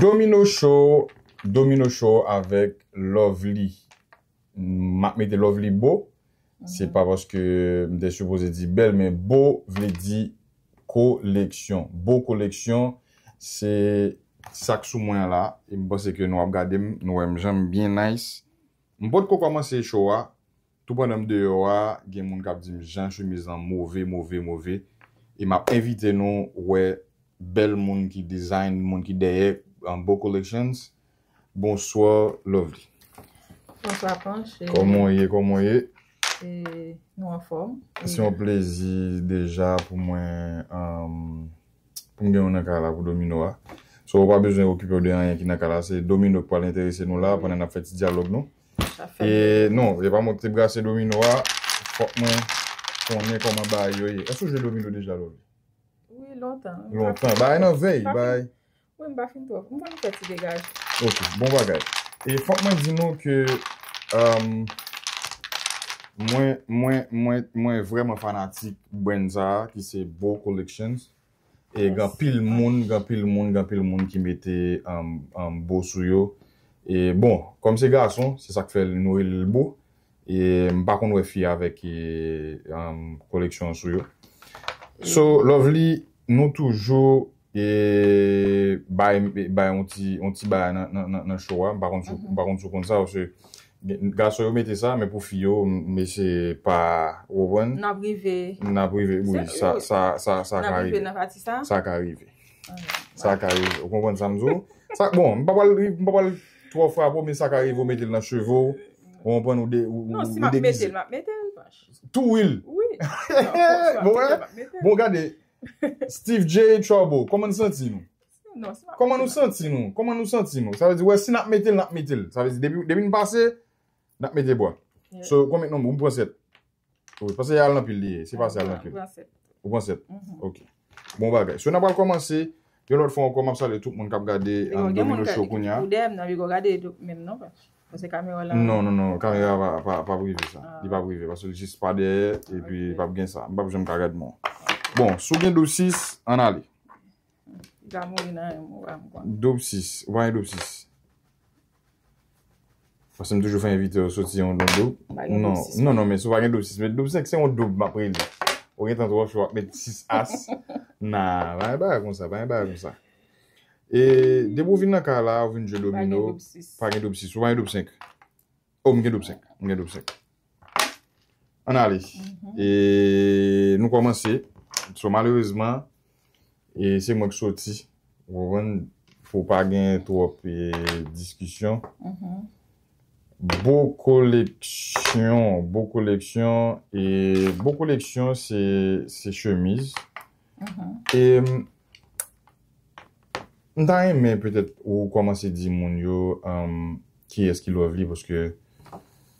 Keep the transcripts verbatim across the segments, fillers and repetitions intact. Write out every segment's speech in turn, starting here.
Domino Show, Domino Show avèk Lovely. M ap mete Lovely Bo. Se pa paske m te sipoze di bèl, men bo vle di koleksyon. Bo koleksyon, se sa k sou mwen an la. E m panse ke nou ap gade m, nou wè m jan m byen nice. M potko kòmanse show a, tou pandan m deyò a, gen moun k ap di m jan chemiz lan move, move, move. E m ap envite nou wè bèl moun ki design, moun ki dèyè, um, Bo Collections. Bonswa, Lovely. Bonswa, Panch. E Kòman w ye? Kòman w ye? E nou anfòm. Se yon plezi deja pou mwen, um, pou m gen w nan kay la pou domino a. So, ou pa bezwen okipe w de anyen ki nan kay la. Se domino k pral enterese nou la, pandan n ap fè ti dyalòg nou. Sa fè E non, e pa mwen ki te brase domino a. Fòk mwen konnen kòman bagay yo ye. Èske w jwe domino deja, Lovely? Wi, lontan. Lontan. Bagay nan vèy, bagay. Wi, m pa fin twò. M konn fè ti degaj. Ok, bon bagay. E fòk mwen di nou ke, um, mwen, mwen, mwen, mwen vrèman fanatik brand sa a, ki se Bo Collections. E gen pil moun, gen pil moun, gen pil moun ki mete, um, um, bo sou yo. E bon, kòm se gason, se sa k fè nou rele l bo. E m pa konn wè fi avèk, e, um, koleksyon an sou yo. So, Lovely, nou toujou, e, bay, bay yon ti, yon ti bagay nan, nan, nan, nan show a. M pa konn si, m pa konn si w konn sa, paske gason yo mete sa, men pou fi yo, m, mesye pa, ou konprann? N ap rive. N ap rive, wi, sa, sa, sa, sa ka rive. N ap rive nan pati sa? Sa ka rive. Sa ka rive. Ou konprann sa m di w? Sa, bon, m pa pral, m pa pral twò frape w, men sa ka rive ou mete l nan cheve w. Ou konprann ou de, ou, Non, si m ap mete l, m ap mete l, Panch. Tou wil. Wi. Bon, bon, gade. Steve J Trouble, kòman n santi nou? Non, si m ap Kòman nou santi nou? Kòman nou santi nou? Sa vle di, wè, si n ap mete l, n ap mete l. Sa vle di, depi, depi n pase, n ap mete bwa. So, konbyen nonm ou pran sèt? Wi, paske y al nan pil li ye. Se pa se y al nan pil. Pran sèt. Ou pran sèt? Ok. Bon bagay. So, n ap pral kòmanse. Yon lòt fwa ankò, m ap salye tout moun k ap gade, um, Domino Show kounye a. Ou dèyè m nan, Bigo, gade menm non, Panch. Paske kamera la Non, non, non, kamera pa, pa, pa prive sa. Li pa prive, paske l jis pa dèyè, epi li p ap gen sa. M p ap janm ka gad mwen. Bon, si w gen doub sis, ann ale. Li ka mouri nan yon mwa, m konn. Doub sis, ou pa gen doub sis? Paske m toujou fè envite yo soti yon, yon doub. Non, non, non, men si w pa gen doub sis, men doub senk se yon doub, m ap rele. Ou gentan twò cho, w ap met sis as. Nah, pa gen bagay konsa, pa gen bagay konsa. E depi w vin nan kay la, ou vin jwe domino, pa gen doub sis. Ou pa gen doub senk? Oh, m gen doub senk. M gen doub senk. Ann ale. E nou kòmanse. So, malerezman, e se mwen k soti. Ou konprann? Pou pa gen twòp, e, diskisyon. Bo koleksyon, bo koleksyon, e bo koleksyon se, se chemiz. E m, m ta renmen petèt ou kòmanse di moun yo, um, kiyès ki Lovely, paske,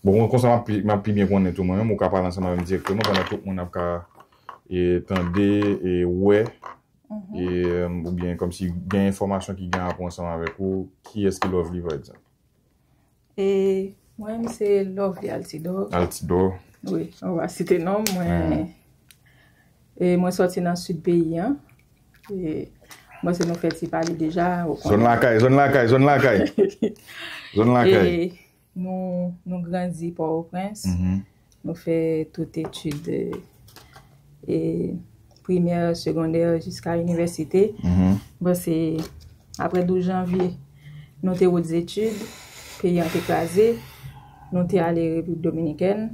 bon, konsa m ap pi, m ap pi byen konnen tou mwen menm, ou ka pale ansanm avè m dirèkteman, pandan tout moun ap ka, e, tande, e, wè, e, um, oubyen kòmsi gen enfòmasyon ki gen rapò ansanm avèk ou, kiyès ki Lovely, pa egzanp? E mwen menm se Lovely Altidor. Altidor. Wi, ou va site non m, mwen. E mwen sòti nan sid peyi an. E mwen se nou fè ti pale deja, ou konnen. Zòn lakay, zòn lakay, zòn lakay. Zòn lakay. E nou, nou grandi Pòtoprens. Nou fè tout etid, e, e, primè, segondè, jiska inivèsite. Bon, se apre douz janvye, nou te wout zetid, peyi an te kraze, nou te ale Repiblik Dominikèn.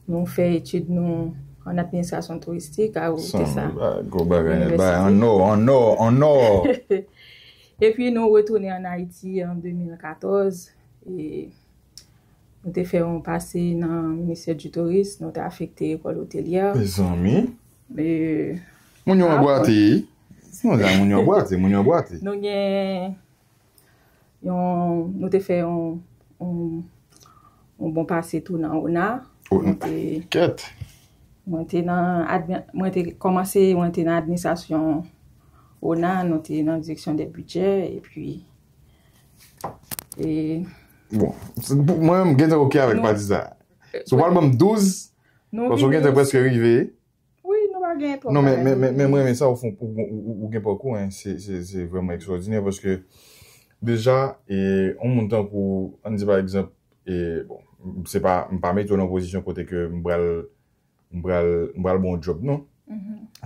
Nou fè etid nou an administrasyon touristik, a ou te sa. Gwo bagay nèt, bagay an nò, an nò, an nò. Epi nou retounen ann Ayiti an de mil katòz, e nou te fè yon pase nan Ministè di Touris, nou te afekte ekòl otelyè. Mezanmi. E Moun yo anbwate. Moun yo anbwate, moun yo anbwate. Nou gen yon, nou te fè yon, yon, yon bon pase tou nan ona. Mwen te, mwen te nan admi-, mwen te kòmanse, mwen te nan administrasyon ona, nou te nan direksyon de bidjè, epi, e Bon, mwen menm, m gentan oke avèk pati sa. Si w pral ban m douz, paske w gentan prèske rive. Wi, nou pa Non, men, men, men, men mwen renmen sa, ou fon, ou, ou, ou, ou gen pakou, hein, se, se, se vrèman ekstraòdinè, paske deja, e, yon moun tankou, ann di pa egzanp, e, bon, se pa, m pa mete w nan pozisyon kote ke m pral, m pral, m pral ba w yon djòb, non.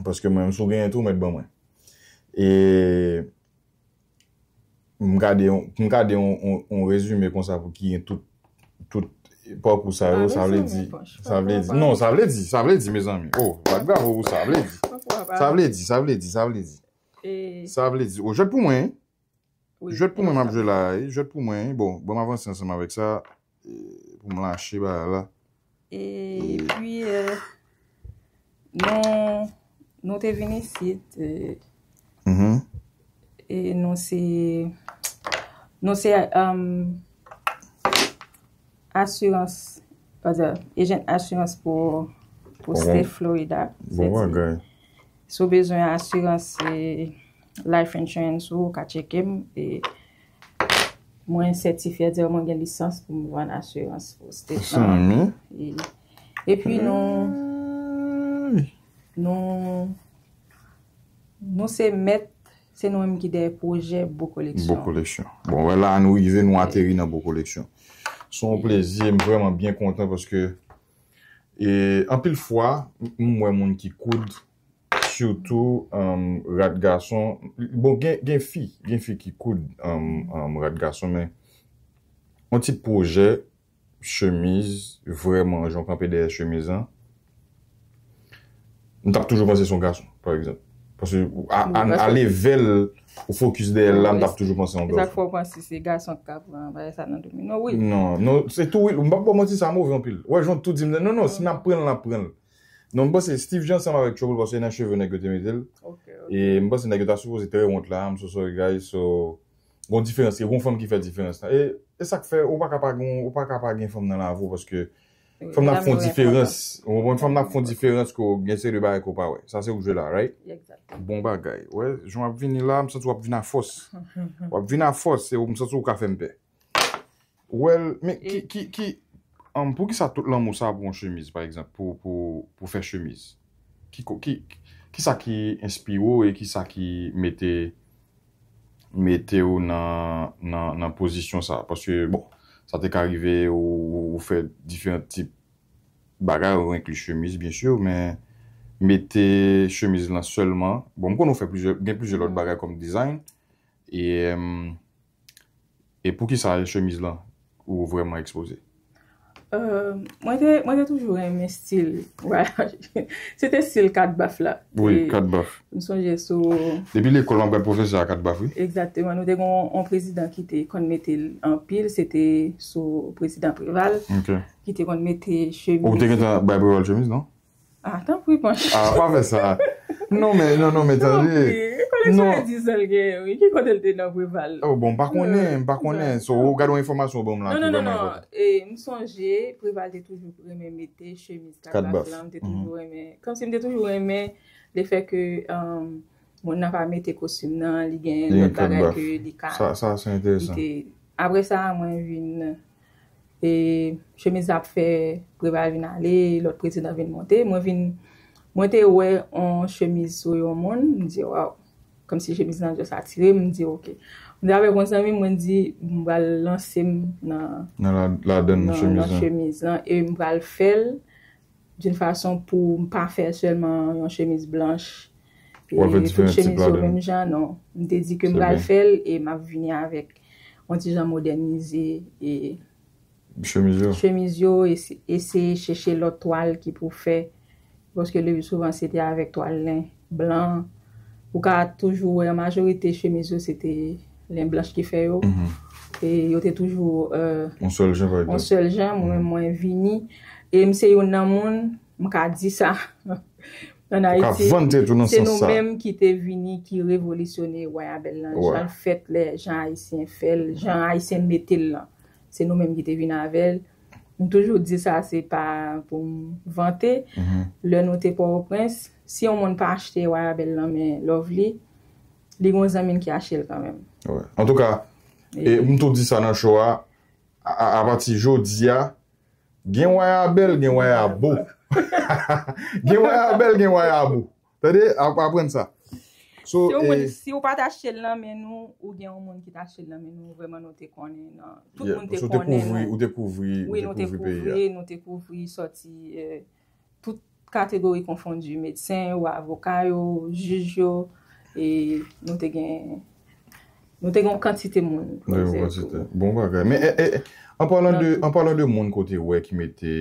Paske mwen, si w genyen tou, mèt ban mwen. E, m gade yon, m gade yon, yon, yon rezime konsa pou ki gen tout, tout pakou sa yo, sa vle di, sa vle di, non, sa vle di, sa vle di, mezanmi. Oh, bat bravo pou sa, sa vle di. Sa vle di, sa vle di, sa vle di. Sa vle di, oh, jwèt pou mwen, hein. Jwèt pou mwen, m ap jwe la, wi. Jwèt pou mwen, wi. Bon, bon, m avanse ansanm avèk sa, e, pou m lache bagay la. Epi, e, nou, nou te vin isit, e, e nou se, nou se, um, asirans, pa di, agent asirans pou, pou state Florida. Bon bagay. Si w bezwen asirans, e, life insurance ou, ou ka tcheke m. E mwen sètifye di mwen gen lisans pou m vann asirans pou state lan. E, epi nou, nou, nou se mèt, se nou menm ki dèyè pwojè Bo Koleksyon. Bo Koleksyon. Bon, wè la, nou rive, nou ateri nan Bo Koleksyon. Se yon plezi, m vrèman byen kontan paske, e, anpil fwa, m, m wè moun ki koud, sitou, um, rad gason. Bon, gen, gen fi, gen fi ki koud, um, um, rad gason, men yon ti pwojè chemiz, vrèman, jan w kanpe dèyè chemiz lan, m t ap toujou panse se yon gason, pa egzanp. Paske a, a, a level ou fokis dèyè l la, m t ap toujou panse se yon gason. E sa k fè w panse se gason k ka pran bagay sa nan domino, wi. Non, non, se tou, wi, m p ap ba w manti, sa move anpil. Wè, jan w tou di m, non, non, si n ap pran l, n ap pran l. Non, m panse Steve J ansanm avèk Trouble, paske nan cheve nèg yo te mete l. E m panse nèg yo ta sipoze trè wont la, I'm so sorry, guys, so, gon diferans, e gon fanm ki fè diferans lan. E, e sa k fè, ou pa ka pa gen, ou pa ka pa gen fanm nan lavi w, paske fanm nan ap fè yon diferans. Ou konprann? Fanm nan ap fè yon diferans ke w gen seri de bagay ke w pa wè. Sa se ou k jwe la, right? Bon bagay. Wè, jan w ap vini la, m santi w ap vin a fòs. W ap vin a fòs, e m santi w ka fè m pè. Well, men ki, ki, ki, um, poukisa tout lanmou sa pou yon chemiz, pa egzanp, pou, pou, pou fè chemiz? Ki, ko- ki, ki sa ki enspire w e ki sa ki mete, mete w nan, nan, nan pozisyon sa? Paske, bon, sa te ka rive ou, ou fè diferan tip bagay, ou enkli chemiz, byen si, men mete chemiz lan sèlman. Bon, m konnen ou fè plizyè, gen plizyè lòt bagay kòm design. E, um, E poukisa chemiz lan ou vrèman ekspoze? Euh, mwen te, mwen te toujou renmen stil. Voilà. Se te stil Kat Baf la. Wi, Kat Baf. M sonje sou... Depi lekòl, m ap gad pwofesè a Kat Baf, wi. Egzakteman. Nou te gen yon, yon prezidan ki te konn mete l anpil. Se te sou prezidan Preval, ki te konn mete chemiz. Ou te gentan bay Preval chemiz, non? Ah, tanpri, Panch. Ah, pa fè sa. Non, men, non, non, men tande. Tanpri. Koleksyon e di san l genyen, wi. Ki kote l te nan Preval? Oh, bon, m pa konnen, m pa konnen. So, ou gade yon enfòmasyon ou ban m la ki vrèman enpòtan. Non, non, non, non. E, m sonje, Preval te toujou renmen mete chemiz Kat Baf lan. M te toujou renmen, kòmsi m te toujou renmen lefèke, um, moun nan pa mete kostim nan, li gen lòt bagay ke li ka. Sa, sa, se enteresan. Apre sa, mwen vin E chemiz la ap fè Preval vin ale, lòt prezidan vin monte. Mwen vin, mwen te wè yon chemiz sou yon moun, m di, waw, kòmsi chemiz lan just atire m, m di, oke. Mwen te avèk yon zanmi m, mwen di, m pral lanse m nan, nan la, ladan nan chemiz lan. Nan chemiz lan, e m pral fè l d'une façon pou m pa fè sèlman yon chemiz blanch, e tout chemiz yo menm jan, non. M te di ke m pral fè l, e m ap vini avèk yon ti jan modènize, e chemiz yo. Chemiz yo, ese-, eseye chèche lòt twal ki pou fè. Paske le pli souvan, se te avèk twal len blan. Ou ka toujou wè, majorite chemiz yo, se te len blanch ki fè yo. E yo te toujou, euh, yon sèl jan, pa egzanp. Yon sèl jan, mwen menm, mwen vini. E m se youn nan moun, m ka di sa. Ann Ayiti, se nou menm ki te vini, ki revolisyone Wayabèl lan. Jan l fèt, lè jan Ayisyen fè l, jan Ayisyen mete l lan. Se nou menm ki te vin avè l. M toujou di sa, se pa pou m vante. Lè nou te Pòtoprens, si yon moun pa achte Wayabèl nan men Lovely, li gon zanmi l ki achte l kanmenm. Antouka, e, m tou di sa nan show a, a, a, apati jodi a, gen Wayabèl, gen Wayabo. Gen Wayabèl, gen Wayabo. Tande, ap- aprann sa. So, Si w moun, eh, si w pa t achte l nan men nou, ou gen yon moun ki t achte l nan men nou, vrèman nou te konnen nan. Tout yeah, moun te so, ou te konnen kouvri, nan. Ou te kouvri, ou Wi, te nou te kouvri peyi a. Kouvri, nou te kouvri sòti eh, tout kategori konfondi, medsen yo, avoka yo, jij yo, e nou te gen nou te gen yon kantite moun. Wi, yon kantite. Bon bagay. Men eh, eh, eh, an palan de, an palan de moun kote wè ki mete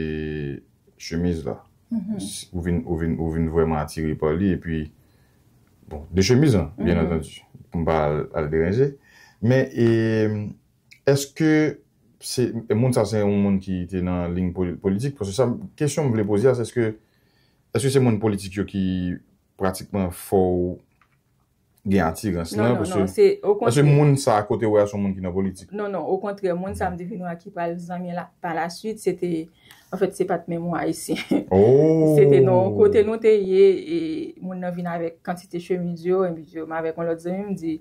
chemiz la, si- ou vin, ou vin, ou vin vrèman atire pa li, epi, bon, de chemiz lan, byen antandi, pou m pa al, al deranje. Men, eh, èske se, moun sa se yon moun ki te nan liy poli- politik? Paske sa, kesyon m vle poze a, se èske, èske se moun politik yo ki pratikman fè w gen atirans Non, lan? non, Paske, non, se paske okontrè. Moun sa kote wè a se yon moun ki nan politik. Non, non, okontrè, moun sa m te vin wè ki pral zanmi la, pa la suite, se te, anfèt, se pa t menm yon ayisyen. Oh! Se te nan yon kote nou te ye, e moun nan vin avèk kantite chemiz yo, epi yo, m avèk yon lòt zanmi, m di,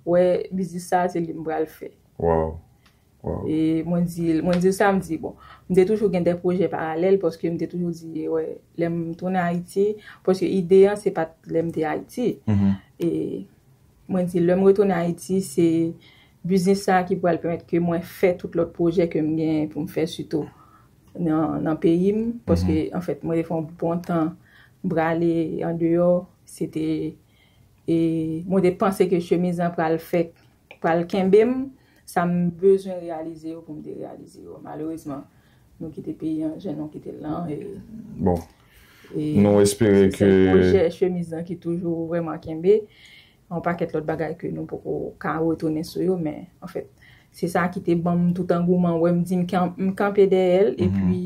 wè, biznis sa, se li m pral fè. Wow. Wow. E mwen di, mwen di sa, m di, bon, m te toujou gen de pwojè paralèl, paske m te toujou di, wè, lè m tounen Ayiti, paske ide an, se pa t lè m te Ayiti. Mhm. E mwen di, lè m retounen Ayiti, se biznis sa ki pral pèmèt ke mwen fè tout lòt pwojè ke m gen pou m fè sitou nan, nan peyi m. Paske, anfèt, mwen te fè yon bon tan m prale andeyò. Se te, e mwen te panse ke chemiz lan pral fè, pral kenbe m. Sa m bezwen reyalize yo pou m te reyalize yo. Malerezman, nou kite peyi an, jan nou kite l lan. E, Bon. e Nou espere se ke sèl pwojè chemiz lan ki toujou vrèman kenbe. Yon pakèt lòt bagay ke nou poko ka retounen sou yo, men anfèt, se sa ki te ban m tout angouman. Wè, m di m kan- m kanpe dèyè l, epi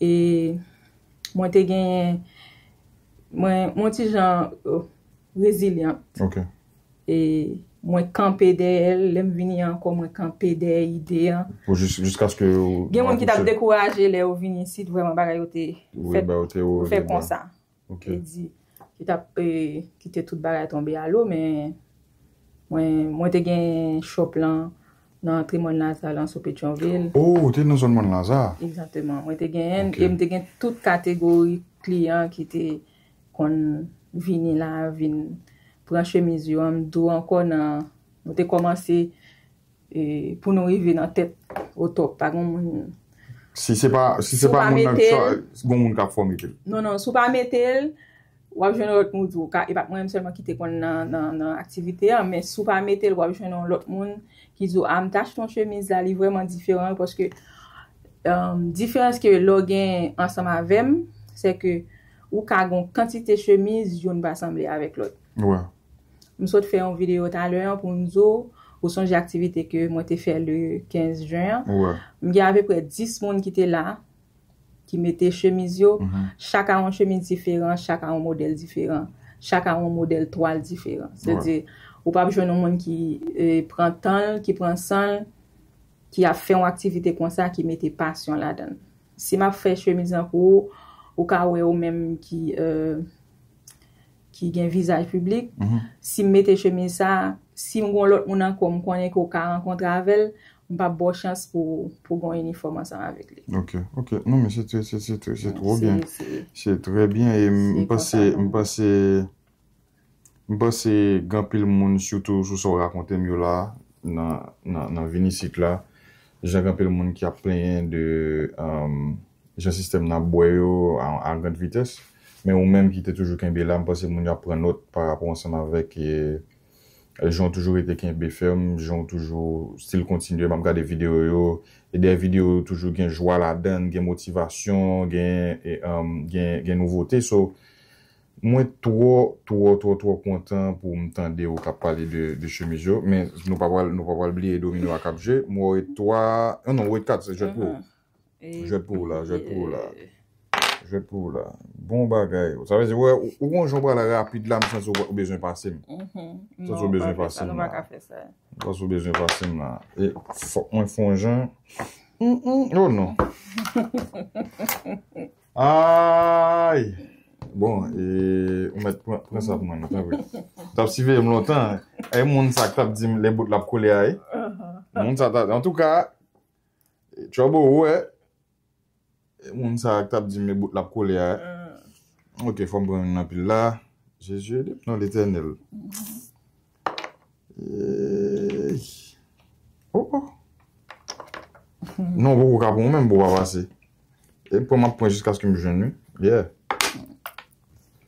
e, mwen te genyen, mwen, mwen ti jan euh, rezilyant. Ok. E mwen kanpe dèyè l, lè m vini ankò, mwen kanpe dèyè ide an. Pou jis, jiskaske ou Gen moun ki t ap akouche. Dekouraje lè yo vini isit, vrèman bagay yo te Wi, fèt ba, ou te pou ou fè te ba. Konsa. Ok. E di, ki t ap eh, kite tout bagay tonbe alo, men mwen, mwen te gen shop lan nan antre Mòn Laza lan sou Petyonvil. Oh, ou te nan zòn Mòn Laza? Egzakteman. Mwen te gen, Ok. E m te gen tout kategori kliyan ki te konn vini la, vin pran chemiz yo. M di w ankò nan, nou te kòmanse e, pou nou rive nan tèt o top. Pa gen moun Si se pa, si Si se w pa pa moun nan mete l, sa, gon moun k ap fòme tel. Non, non, si w pa mete l, w ap jwenn yon lòt moun tou. Ka- E pa t mwen menm sèlman ki te konn nan, nan, nan aktivite a, men si w pa mete l, w ap jwenn yon lòt moun ki di w, a, m t achte yon chemiz la, li vrèman diferan, paske um, diferans ke lè w gen ansanm avè m, se ke ou ka gen yon kantite chemiz, youn pa sanble avèk lòt. Wè. M sot fè yon videyo talè an pou m di w, ou sonje aktivite ke mwen te fè le kenz jen an. Wè. M gen apeprè dis moun ki te la, ki mete chemiz yo. Chak a yon chemiz diferan, chak a yon modèl diferan, chak a yon modèl twal diferan. Se di, ou p ap jwenn yon moun ki eh, pran tan l, ki pran san l, ki ap fè yon aktivite konsa, ki mete pasyon ladan l. Si m ap fè chemiz lan pou ou, ou ka wè ou menm ki eh, ki gen vizaj piblik. Si m mete chemiz sa, si m gon lòt moun ankò m konnen ke w ka rankontre avè l, m p ap ba w chans pou pou gon inifòm ansanm avèk li. Ok, ok. Non, men se se se se se se twò byen. Se trè byen e m panse m panse m panse gen anpil moun sitou sou sa w rakonte m yo la nan nan nan vin isit la. Jan gen anpil moun ki ap plenyen de um, jan sistèm nan ap bwè yo a, a grand vitès. Men ou menm ki te toujou kenbe la, m panse moun yo ap pran nòt pa rapò ansanm avèk e, jan w toujou rete kenbe fèm, jan w toujou still kontinye, m ap gade videyo yo, e dèyè videyo yo toujou gen jwa ladan, gen motivasyon, gen, e, um, gen, gen nouvote. So, mwen twò, twò, twò, twò kontan pou m tande w k ap pale de, de chemiz yo, men nou pa pral, nou pa pral bliye domino a k ap jwe. M wè w e twa, non, non, w e kat, se jwèt pou ou. Jwèt pou ou la, jwèt pou ou la. Jwèt pou ou la. Bon bagay. Sa vle di, wè, ou, ou gon jan w pral rapid la, m santi w bezwen pase m. M santi w bezwen pase m la. M santi w bezwen pase m la. E fòk mwen fè yon jan. Mm, mm, oh non. Ay! Bon, e, ou mèt pran, pran sa pou mwen, non, tanpri. T ap siveye m lontan. E moun sa k t ap di m lè bout l ap kole a, e. Moun sa ta, antouka, Trouble, ou wè. Moun sa k t ap di m lè bout l ap kole a, e. Ok, fò m pran youn nan pil la. Jezi ede m non, Letènèl. Ey. Oh, oh. Non, poko ka pran menm pou pa pase. E pran m ap pran jiskaske m jwenn wi. Yeah.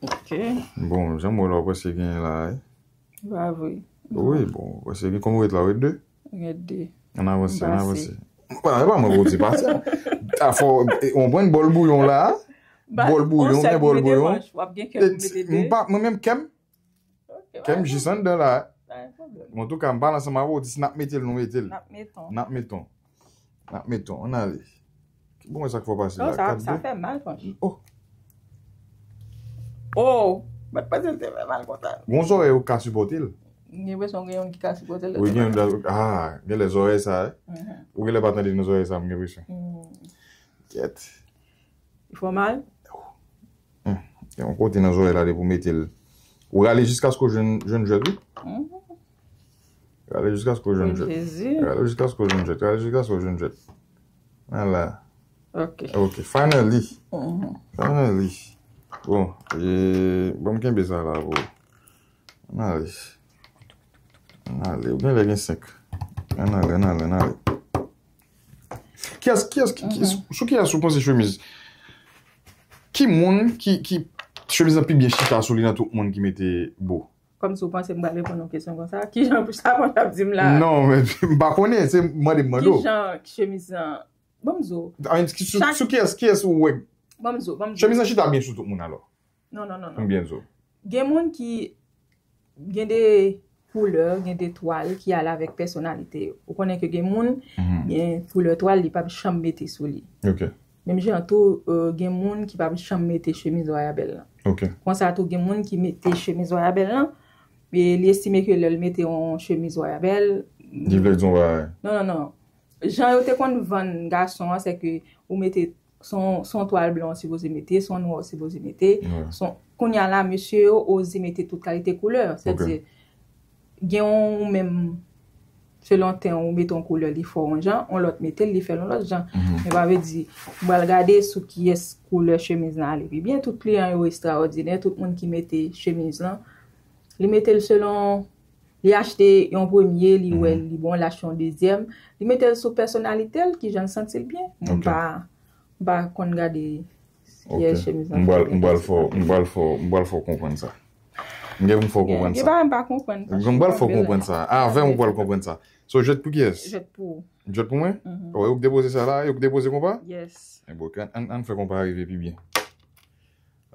Ok. Bon, jan m wè la, w prèske genyen la, wi. Pa vre. Wi, bon, w prèske gen kòm w ret la, w ret de. Ret de. Ann avanse, ann Pase. Avanse. Ba, e pa mwen pou di pase. A fò, e, w pran bòl bouyon la. Bòl bouyon, men bòl bouyon. W ap gen kè pou mete de. Mwen menm kè m, kè m jis anndan la. Pa gen pwoblèm. Bon, antouka, m pale ansanm avè w, di si n ap mete l, nou mete l. N ap meton. N ap meton. N ap meton. Ann ale. Ki bon sa k fè w pase Oh, la? sa, Kat sa de. Fè mal, franchman. Oh, Oh, mwen t panse l te fè mal konsa. Gon zòrèy ou ka sipòte l. M gen enpresyon gen youn ki ka sipòte l. Wi, gen youn, ah, gen lè zòrèy sa, eh. Mhm. Ou gen lè pa tande nan zòrèy sa, m gen enpresyon. Hmm. Kèt. Li fè w mal? Gen yon kote nan zòrèy la depi w mete l. Ou rale jiskaske w jwenn, jwenn jwèt, wi. Mhm. Rale jiskaske w jwenn jwèt. Jezi. Rale jiskaske w jwenn jwèt. Rale jiskaske w jwenn jwèt. Vwala. Ok. Ok, finally. Mhm. Finally. Bon, e, bon, m kenbe sa la pou. Ann ale. Ann ale. Ou gen lè gen senk. Ann ale, ann ale, ann ale. Kiyès, kiyès, ki, ki, sou kiyès ou panse chemiz? Ki moun ki, ki chemiz lan pi byen chita sou li nan tout moun ki mete bo? Kòmsi w panse m pral reponn yon kesyon konsa? Kijan pou sa moun ap di m la? Non, men m pa konnen, se mande m mande w. Kijan chemiz lan? Bon, m di w. Ah, ki- sou, Chak- sou kiyès, kiyès ou wè? Bon, m di w, bon, m di w. Chemiz lan chita byen sou tout moun alò. Non, non, non, M non. byen di w. Gen moun ki gen de koulè, gen de twal ki ale avèk pèsonalite yo. Ou konnen ke gen moun, Mhm. Gen koulè twal, li p ap janm mete sou li. Ok, Menm jan tou, euh, gen moun ki p ap janm mete chemiz wayabèl lan. ok. Konsa tou, gen moun ki mete chemiz wayabèl lan, e li estime ke lè l mete yon chemiz wayabèl, Li vle di yon bagay. Non, non, non. Jan yo te konn vann gason an, se ke ou mete son, son twal blan ou sipoze mete, son nwa ou sipoze mete. Wi. Son, kounye a la, mesye yo oze mete tout kalite koulè. Sètadi, gen yon ou menm, selon tan ou mete yon koulè, li fè w yon jan, yon lòt mete l, li fè l yon lòt jan. Mhm. Men pa vle di, m pral gade sou kiyès koulè chemiz lan ale pi byen. Tout kliyan yo estrawòdinè, tout moun ki mete chemiz lan, li mete l selon, li achte yon premye, li wè li bon, li achte yon dezyèm, li mete l sou pèsonalite l, kijan l santi l byen. Mwen Ok. pa, m pa konn gade Ok. kiyès chemiz lan M pral, fè m pral byen. Fè w, m pral fè w, m pral fè w konprann sa. M gen pou m fè w konprann Gen sa. pa, m pa konprann sa. M pral fè w konprann sa. Avè m ou pral konprann sa. So, jwèt pou kiyès? Jwèt pou ou. Jwèt pou mwen? Mhm. Wi, ou k depoze sa la, ou k depoze konpa? Yes. E bon, an, an, an fè konpa rive pi byen.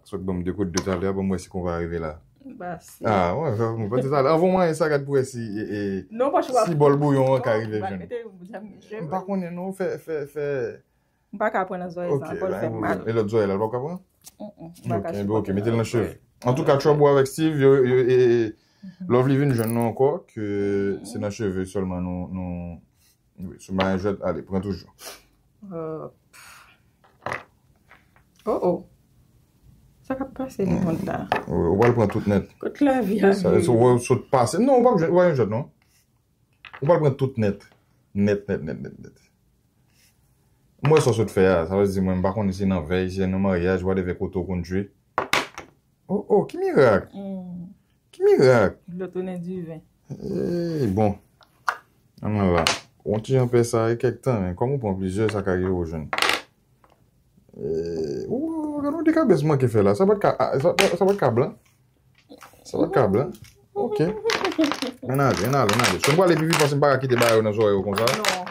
Sot ban m de kout de talè, ban m wè si konpa rive la. Basi. Ah, wè, fè konpa de talè. Anvan mwen sa gad pou wè si, e, e, Non, pa chwa. Si bòl bouyon an ka Non, rive m pa jwenn. Mete, m pa mete. M pa konnen non, fè, fè, fè. M pa ka pran nan zòrèy Ok, sa, ankò l pa fè gen mal. pwoblèm. E lòt zòrèy la, l pa ka pran? Mm, mm, m pa ka Ok, sipòte ok, mete l nan cheve. zòrèy. Antouka, Trouble avèk Steve, yo, yo, e, e, Lovely vin jwenn nou ankò, ke se nan cheve sèlman nou, nou, wi, sou mayen jwèt, ale, pran toujou. Euh, Oh, oh. Sa k ap pase nan mond la? Ou, ou pral pran tout nèt. Kot lavi a Sa, vini? Se ou sot pase. Non, ou pa jwenn, ou pa jwenn jwèt, non. Ou pral pran tout nèt. Nèt, nèt, nèt, nèt, nèt. Mwen sa w sot fè a, sa vle di mwen m pa konnen si nan vèy, si nan maryaj, whatever kote w konn jwe. Oh, oh, ki mirak! Hmm. Ki mirak! Dlo tounen diven. Ey, bon. Ann la. Yon ti jan pè sa e kèk tan, men kòm ou pran plizyè, sa ka rive ou jwenn. Ey, ou, gade yon dekabès manke fè la. Sa pa t ka, ah, sa, sa, sa pa t ka blan. Sa pa t ka blan. Ok. Ann ale, ann ale, ann ale. So m prale pi vit paske m pa ka kite bagay yo nan zòrèy ou konsa. Non.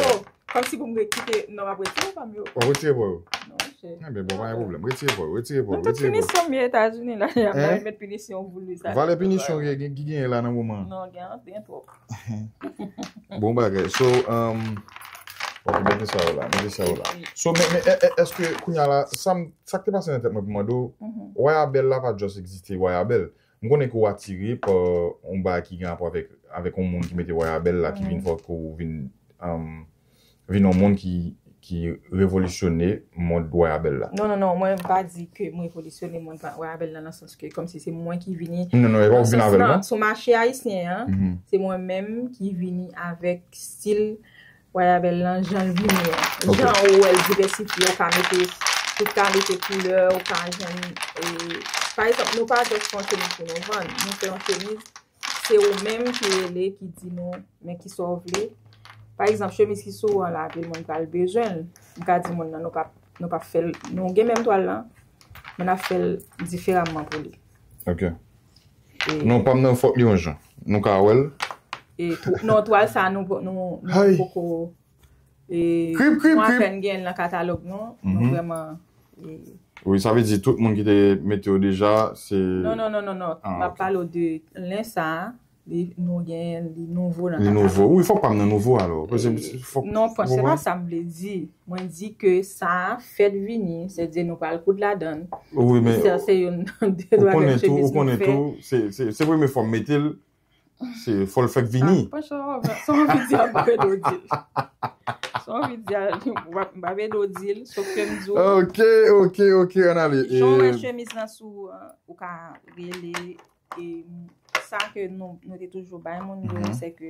Oh, kòmsi pou m kite, non, m ap retire pa m yo. W ap retire pa w yo? Non, chè. Enben, bon, pa gen pwoblèm. Retire pa w yo, retire pa w Nan yo, tout retire pa w yo. Pinisyon m ye Etazini la, y ap Hein? Met pinisyon voulou sa. Valè pinisyon ki, ki, ki genyen la nan moman an? Non, gen, gen twòp. Bon bagay. So, um, ok, mete sa yo la, mete sa yo la. So, men, men, e, e, èske kounye a la, sa m, sa k te pase nan tèt mwen pou mande w, Mhm. Wayabèl la pa just egziste Wayabèl. M konnen ke w atire pa yon bagay ki gen rapò avèk, avèk yon moun ki mete Wayabèl la, ki vin fè ke w vin, um, vin yon moun ki, ki revolisyone mond Wayabèl la. Non, non, non, mwen m pa di ke m revolisyone mond Wayabèl la nan sans ke kòmsi se mwen ki vini. Non, non, e pa w vin avè l, non? Sou mache ayisyen an, Mhm. se mwen menm ki vini avèk stil Wayabèl lan, jan l vini an. Ok. Jan ou wè l divèsifye, ou ka mete, ou ka mete koulè, ou ka jwenn, e, pa egzanp, nou pa just fè yon chemiz pou nou vann. Nou fè yon chemiz, se ou menm ki rele, ki di nou, men ki sa w vle. Pa egzanp, chemiz ki sou ou an la, anpil moun pral bezwen l. M ka di moun nan, nou p ap, nou p ap fè l, nou gen menm twal lan, men n ap fè l diferaman pou li. Ok. E, non, pa m nan fòk li yon jan. Nou ka wè l. E, tw- non, twal sa, nou, nou, nou poko. E, krip, krip, nou krip. Apèn gen l nan katalòg nou. Nou vrèman. E, wi, sa vle di tout moun ki te mete yo deja, se. Non, non, non, non, non. Ah, m ap pale w de len sa a. Li, nou gen li nouvo nan katalòg. Li nouvo. Wi, fòk pa m nan nouvo alò. Paske fòk. Non, se pa sa m vle di. Mwen di ke sa a fèt vini, sètadi nou pral koud ladan l. Wi, men. Se youn nan de twa grenn chemiz nou fè. Ou konnen tou, se, se, se premye fwa m mete l, se fò l fèk vini. Ah, franchman, sa w anvi di a, m pa vle w di l. Sa w anvi di a, m pa vle w di l, sof ke m di w. Ok, ok, ok, ann ale. Jan w wè chemiz lan sou ou, ou ka rele. E sa ke nou, nou te toujou bay moun yo, se ke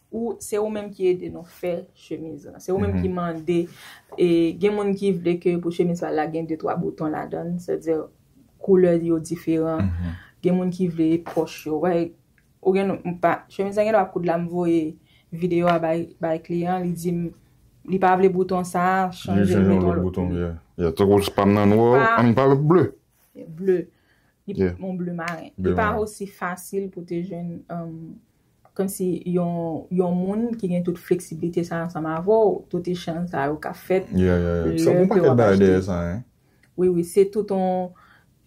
ou, se ou menm ki ede nou fè chemiz lan. Se ou menm ki mande. E gen moun ki vle ke pou chemiz la, la gen de twa bouton ladan l, sètadi koulè yo diferan. Gen moun ki vle pòch yo. Wè, ou gen, m pa, chemiz lan gen dwa koud la, m voye videyo a bay, bay kliyan, li di m, li pa vle bouton sa a, chanje l, mete yon lòt bouton. Yeah, yeah. Tankou pa m nan nwa, I mean, pa ble. Ble. Li yon ble maren. Li pa osi fasil pou te jwenn, um, kòmsi yon, yon moun ki gen tout fleksibilite sa ansanm avè w, tout echanj sa yo ka fèt. Yeah, yeah, yeah. Sa gon pakèt bagay dèyè sa, hein? Wi, wi, se tout yon,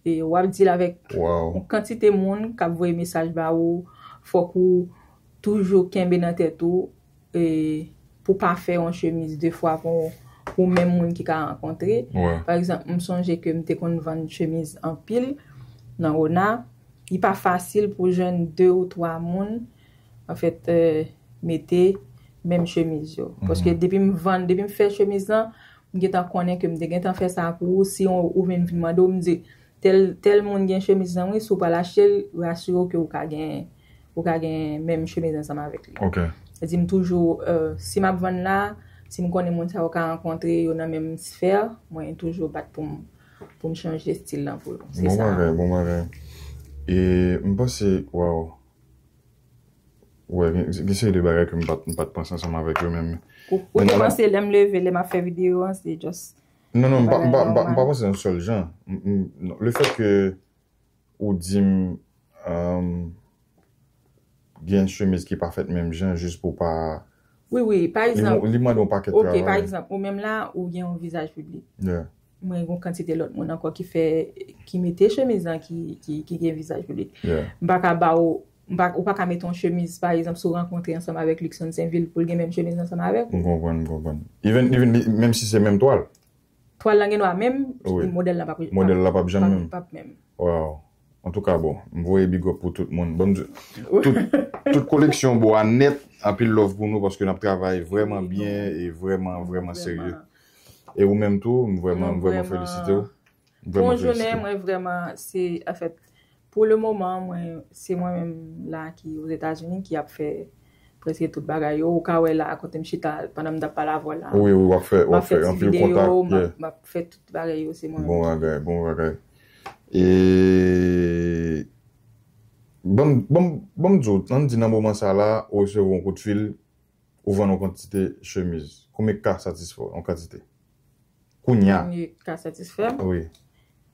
e, w ap deal avèk yon kantite moun k ap voye mesaj ba ou, fòk ou toujou kenbe nan tèt ou, e, pou pa fè yon chemiz de fwa pou, pou menm moun ki ka rankontre. Pa egzanp, m sonje ke m te konn vann chemiz anpil nan Ona. Li pa fasil pou jwenn de ou twa moun, anfèt, e, mete menm chemiz yo. Paske depi m vann, depi m fè chemiz lan, m gentan konnen ke m te gentan fè sa pou ou. Si ou, ou vin, vin mande w, m di, tèl, tèl moun gen chemiz lan, wi, si w pral achte l, rasire w ke ou ka gen, ou ka gen menm chemiz ansanm avèk li. Ok. Sa di m toujou, e, si m ap vann la, si m konnen moun sa yo ka rankontre yo nan menm sfè, mwen toujou bat pou m, pou m chanje stil lan pou yo. Se sa. Bon bagay, bon bagay. E m panse, waw. Wè, gen, gen seri de bagay ke m pa t, m pa t panse ansanm avèk yo menm. Ou, ou te panse lè m leve, lè m ap fè videyo an, se just. Non, non, m pa, m pa, m pa, m pa panse yon sèl jan. M, m, non, le fèt ke ou di m, um, gen chemiz ki pa fèt menm jan, jis pou pa. Wi, wi, pa egzanp. Li mande yon pakèt travay. Ok, pa egzanp, ou menm la, ou gen yon vizaj piblik. Yeah. Mwen gen yon kantite lòt moun ankò ki fè, ki mete chemiz lan ki, ki, ki gen vizaj piblik. Yeah. M pa ka ba w, m pa, ou pa ka mete yon chemiz, pa egzanp, si w rankontre ansanm avèk Luckson Sainvil pou l gen menm chemiz ansanm avèk ou. M konprann, m konprann. Even, even, li, menm si se menm twal. Twal lan gen dwa menm, modèl lan p ap, modèl lan p ap janm menm. P ap menm. Wow. Antouka, bon, m voye big up pou tout moun. Bon, m di, tout, tout koleksyon Boa nèt, anpil love pou nou paske n ap travay vrèman byen e vrèman, vrèman serye. E ou menm tou, m vrèman, m vrèman felisite w. M vrèman felisite w. Bon jounen, mwen vrèman, se, anfèt, pou le moman, mwen, se mwen menm la ki Ozetazini ki ap fè prèske tout bagay yo. Ou ka wè la, kote m chita, pandan m t ap pale avè w la. Wi, wi, w ap fè, w ap fè anpil kontak, yeah. M ap fè tout bagay yo, se mwen menm ki. Bon bagay, bon bagay. E, ban m, ban m, ban m di w, ann di nan moman sa la, ou resevwa yon kout fil, ou vann yon kantite chemiz. Konbyen k ka satisfè w, yon kantite? Kounya. Konbyen k ka satisfè m? Wi.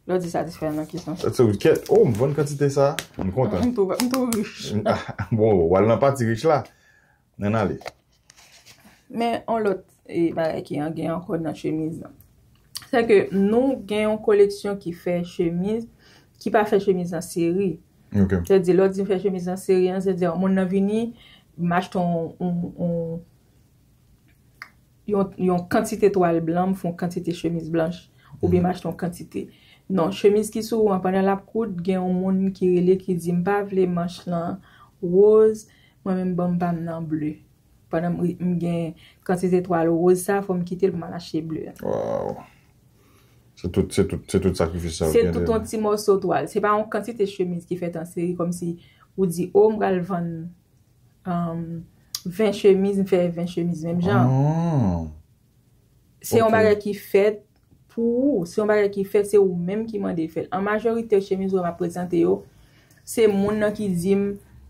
Lè w di satisfè m nan ki sans? Sa vle di, kèt, oh, m vann kantite sa, m kontan. M tou, m tou rich. Bon, w al nan pati rich la. Ann ale. Men yon lòt, e, bagay ki an gen ankò nan chemiz lan. Se ke nou gen yon koleksyon ki fè chemiz, ki pa fè chemiz an seri. Ok. Sètadi, lè w di m fè chemiz an seri an, sètadi, moun nan vini, m achte yon, yon, yon, yon kantite twal blan, m fè yon kantite chemiz blanch, oubyen m achte yon kantite. Non, chemiz ki sou ou an, pandan l ap koud, gen yon moun ki rele, ki di, "M pa vle manch lan woz, mwen menm ban m pa m nan ble." Pandan m, m gen kantite twal woz sa, fò m kite l pou m al achte ble a. Wow. Se tout, se tout, se tout sakrifis sa yo gen dèyè. Se tout yon ti mòso twal. Se pa yon kantite chemiz ki fèt an seri, kòmsi ou di, "O, m pral vann, um, ven chemiz, m fè ven chemiz menm jan." Se yon bagay ki fèt pou ou. Se yon bagay ki fèt, se ou menm ki mande fè l. An majorite, chemiz ou wè m ap prezante yo, se moun nan ki di m,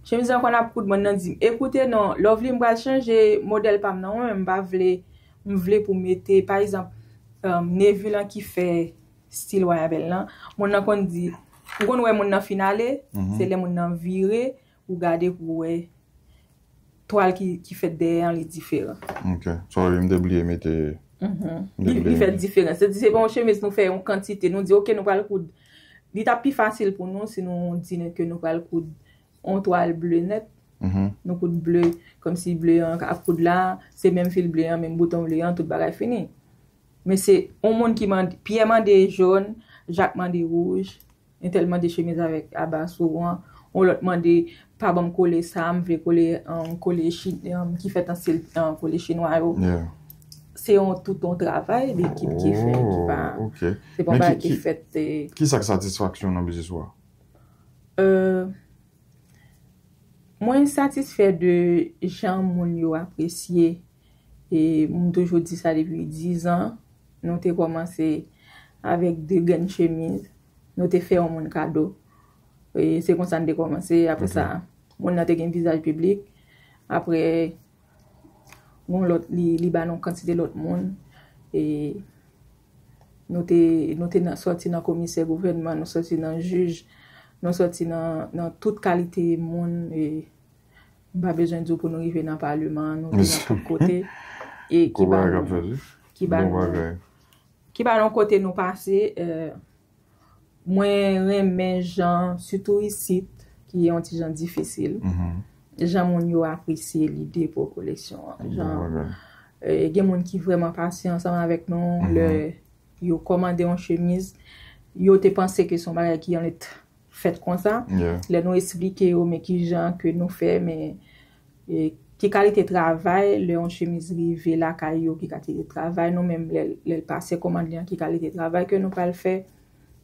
chemiz lan konn ap koud, moun nan di m, "Ekoute non, Lovely, m pral chanje modèl pa m nan, mwen menm m pa vle, m vle pou mete, pa egzanp, um, Neville an ki fè stil Wayabèl lan." Moun nan konn di, ou konn wè moun nan fin ale, se lè moun nan vire, ou gade pou wè twal ki, ki fèt dèyè an, li diferan. Ok. Sorry, m te bliye mete. M te Li, bliye li fè mete. Diferans. Se di, se pa yon chemiz nou fè yon kantite, nou di, "Ok, nou pral koud." Li t ap pi fasil pou nou si nou di nou ke nou pral koud yon twal ble nèt. Nou koud ble, kòmsi ble an ap koud la, se menm fil ble an, menm bouton ble an, tout bagay fini. Men se yon moun ki mande, Pyè mande jòn, Jak mande wouj, entèl mande chemiz avèk aba sou an, yon lòt mande, "Pa ban m kole sa, m vle kole, um, kole chi-, um, ki fèt an stil, um, kole chinwa yo." Yeah. Se yon tout yon travay dekip ki fè, ki pa, Oh, ok. Se pa yon Men ki, bagay ki ki, fèt, eh, ki sa k satisfaksyon nan biznis ou a? Euh, Mwen satisfè de jan moun yo apresye. E m toujou di sa depi diz an. Nou te kòmanse avèk de grenn chemiz. Nou te fè yon moun kado. E se konsa n te kòmanse. Apre Ok. sa, moun nan te gen vizaj piblik. Apre, yon lòt, li, li ba nou kantite lòt moun. E nou te, nou te nan, sòti nan komisè gouvènman, nou sòti nan jij, nou sòti nan, nan tout kalite moun. E m pa bezwen di w pou nou rive nan paleman, nou te nan tout kote. E ki Gwo ba bagay k ap nou, fèt, wi. ki ba Bon nou, bagay. ki ba nou kote nou pase, eh, mwen renmen jan, sitou isit, ki yon ti jan difisil, jan moun yo apresye lide pou koleksyon an. Jan, Bon bagay. eh, gen moun ki vrèman pasyan ansanm avèk nou, lè yo kòmande yon chemiz, yo te panse ke se yon bagay ki annik fèt konsa. Yeah. Lè nou esplike yo, men ki jan ke nou fè, men, e, ki kalite travay, lè yon chemiz rive lakay yo, ki kalite travay, nou menm, lè, lè l pase kòmand li an, ki kalite travay ke nou pral fè,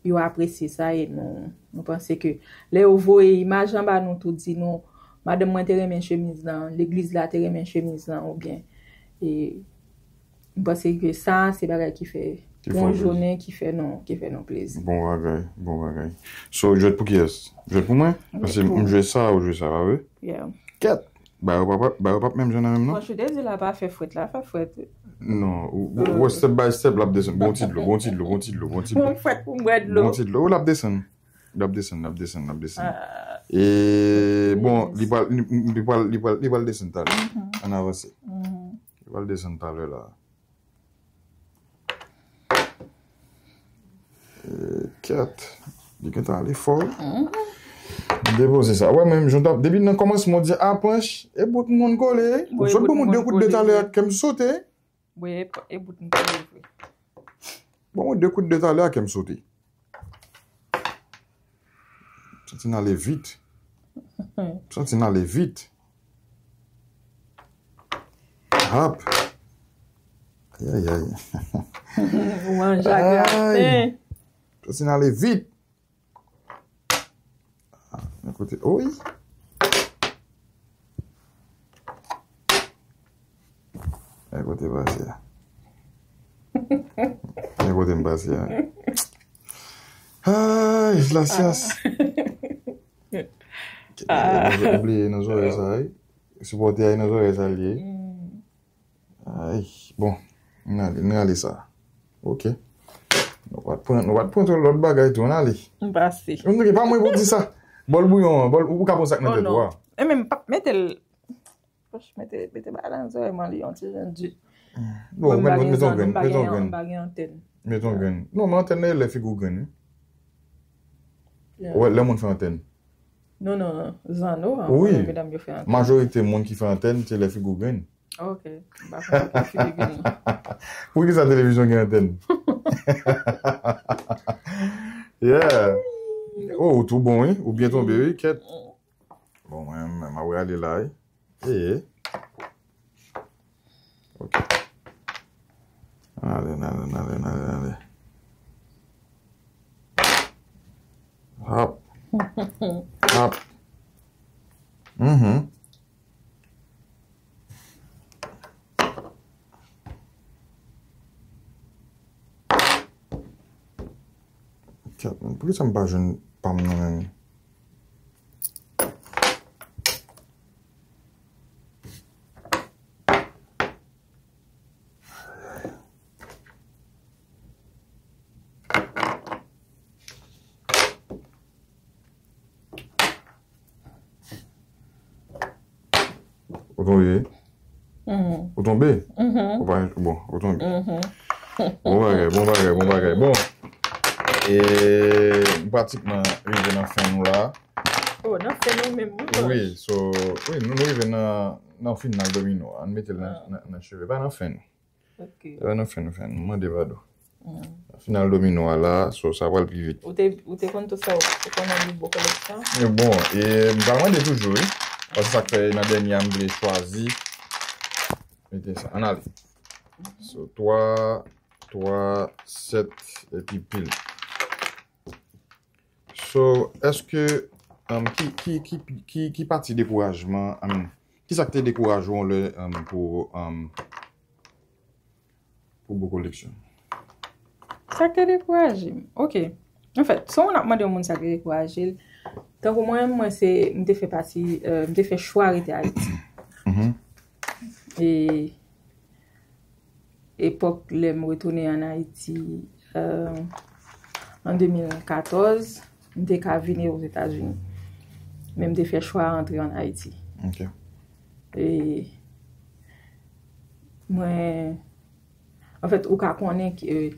yo apresye sa e nou, nou panse ke lè yo voye imaj lan ba nou tou, di nou, "Madanm mwen te renmen chemiz lan, legliz la te renmen chemiz lan," oubyen, e, M panse ke sa, se bagay ki fè Ki fè yon w plezi. jounen, ki fè nou, ki fè nou plezi. Bon bagay, bon bagay. So, jwèt pou kiyès? Jwèt pou mwen? Paske Pou m jwe sa, ou jwe sa, pa vre? Yeah. Kèt! Ba yo p ap, ba yo p ap menm jan nan menm, non? Bon, je te di la, pa fè frèt la, fè frèt. Non, ou, ou, ou wè step by step, l ap desann. Bon ti dlo, bon ti dlo, bon ti dlo, bon ti dlo. Bon frèt pou m bwè dlo. Bon ti dlo, ou l ap desann. L ap desann, l ap desann, l ap desann. Ah. E, bon, li pral, li, li pral, li pral, li pral desann talè. Ann avanse. Li pral desann talè la. E, kèt. Li gentan ale fò. M depoze sa. Wè, menm jan t ap, depi nan kòmansman, w di, "A, panch, e bout m konn kole." Bon, ou sot ban mwen de kout de talè a, kè m sote. Bon, e, e bout m kole vre. Bon, mwen de kout de talè a, kè m sote. Santi n ale vit. Santi n ale vit. Hap. Ayayay. Ou manje ak graten. Santi n ale vit. Ah, men kote, oy. Men kote m pase a. Men kote m pase a. Ay, la syans. Ah. Ou bliye nan zòrèy sa, wi. Sipòte a nan zòrèy sa l ye. Ay, bon, n ale, n ale sa. Ok. Nou pa t pran, nou pa t pran tout lòt bagay tou, n ale. M pase. M di, pa mwen pou di sa. Bòl bouyon an, bòl, ou ka pran sa k nan tèt ou a. E menm, pa mete l, poch, mete, mete bagay la nan zòrèy mwen, li yon ti jan di. Non, mwen, mwen, mete yon grenn, mete yon grenn. M pa gen antèn. Mete yon grenn. Non, men antèn nan, e lè figi w grenn, wi. Ou wè, lè moun fè antèn. Non, non, non. Zanno, wi, medam yo fè antèn. Majorite moun ki fè antèn, se lè figi w grenn. Ok. M pa konn ki figi grenn. Poukisa televizyon gen antèn? Yeah. Oh, ou tou bon, wi. Ou byen tonbe, wi. Kèt. Bon, mwen, mwen, mwen, m ap rale la, wi. Ee. Ok. Ale, ale, ale, ale, ale. Hop. Hop. Mhm. Kèt, men poukisa m pa jwenn pa m nan menm? Ou tonbe? Ou tonbe? Ou pa, bon, ou tonbe. Bon bagay, bon bagay, bon bagay. Bon. E, nou pratikman rive nan fen nou la. Oh, nan fen nou menm, wi, bòs. Wi, so, wi, nou, nou rive nan, nan final domino. Ann mete l nan, nan, nan cheve. Pa nan fen nou. Ok. Epa nan fen nou fè, nou mande padon. Final domino a la, so sa pral pi vit. Ou te, ou te konn tout sa, ou te konn li bon koleksyon? Men bon, e, m pa mande toujou, wi. Paske sa k fè nan dènye a m vle chwazi. Mete sa, ann ale. So, twa, twa, sèt, epi pil. So, èske, um, ki, ki, ki, ki, ki pati dekourajman, I mean, ki sa k te dekouraje w lè, um, pou, um, pou bon koleksyon? Sa k te dekouraje m? Ok. Anfèt, si w ap mande yon moun sa k te dekouraje l, tankou mwen, mwen se, m te fè pati, euh, m te fè chwa rete Ayiti. Mhm. E epòk lè m retounen ann Ayiti, euh, an de mil katòz, m te ka vini Ozetazini. Men m te fè chwa antre ann Ayiti. Ok. E mwen, anfèt, ou ka konnen ki,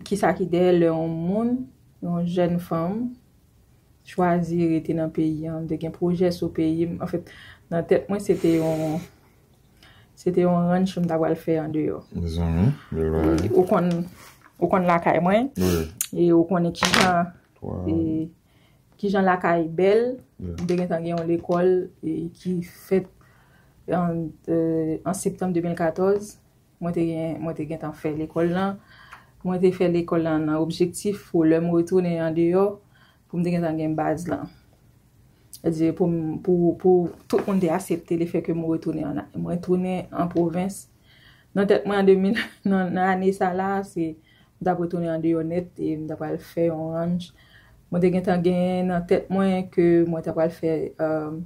kisa ki dèyè lè yon moun, yon jèn fanm, chwazi rete nan peyi an. M te gen pwojè sou peyi m. Anfèt, nan tèt mwen, se te yon, se te yon ranch m ta pral fè andeyò. Mezanmi, bèl bagay. E ou konn, ou konn lakay mwen. Wi. E ou konnen kijan, e, kijan lakay bèl. Yeah. M te gentan gen yon lekòl, e, ki fèt an, e, an septanm de mil katòz. Mwen te gen, mwen te gentan fè lekòl lan. Mwen te fè lekòl lan nan objektif pou lè m retounen andeyò, pou m te gentan gen baz lan. Sètadi pou m, pou, pou tout moun te aksepte lefètke m retounen an, mwen retounen an pwovens. Nan tèt mwen an de mil, nan, nan ane sa la, se, m t ap retounen andeyò nèt e m t ap al fè yon ranch. Mwen te gentan gen nan tèt mwen ke mwen t ap al fè, um,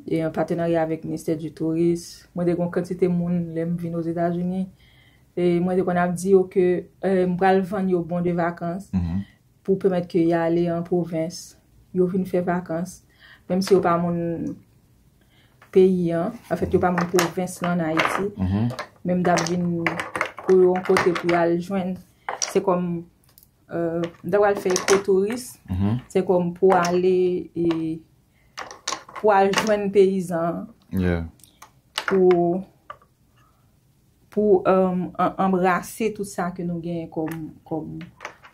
e an patenarya avèk Ministè di Touris. Mwen te gen yon kantite moun, lè m vin Ozetazini, e mwen te konn ap di yo ke, e, m pral vann yo bon de vakans, mhm, pou pèmèt ke y ale an pwovens, yo vin fè vakans, menm si yo pa moun peyi an, anfèt, yo pa moun pwovens lan ann Ayiti, mhm, men m t ap vin pou yo yon kote pou y al jwenn, se kòm, e, m t ap al fè ekotouris, mhm, se kòm pou ale, e, pou al jwenn peyizan an, yeah, pou, pou, um, an-, anbrase tout sa ke nou genyen kòm, kòm,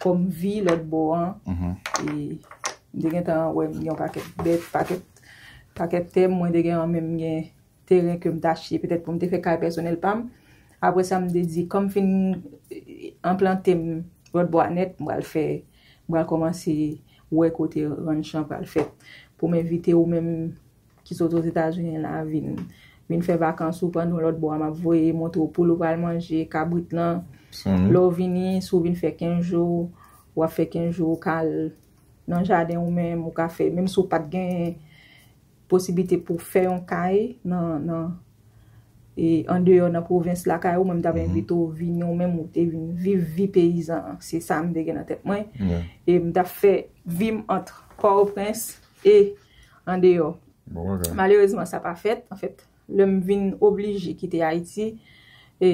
kòm vi lòt bò an. Mhm. E m te gentan wè m gen yon pakèt bèt, pakèt, pakèt tè, mwen te gen an menm gen teren ke m t achte petèt pou m te fè kay pèsonèl pa m. Apre sa, m te di, kòm m fin, e, enplante m lòt bò a nèt, m pral fè, m pral kòmanse wè kote ranch lan pral fèt. Pou m envite ou menm ki sot Ozetazini la, vin, vin fè vakans ou pandan lòt bò a, m ap voye montre w poul ou pral manje, kabrit lan. Lè w vini, si w vin fè kenz jou, w ap fè kenz jou, ou ka al nan jaden ou menm, ou ka fè, menm si w pa t gen posiblite pou fè yon kay nan, nan, e, andeyò nan pwovens lakay ou, mwen m t ap envite w vini ou menm ou te vin viv vi peyizan an. Se sa m te gen nan tèt mwen. Yeah. E m t ap fè vi m ant Pòtoprens e andeyò. Bon bagay. Malerezman, sa pa fèt. Anfèt, lè m vin oblije kite Ayiti, e,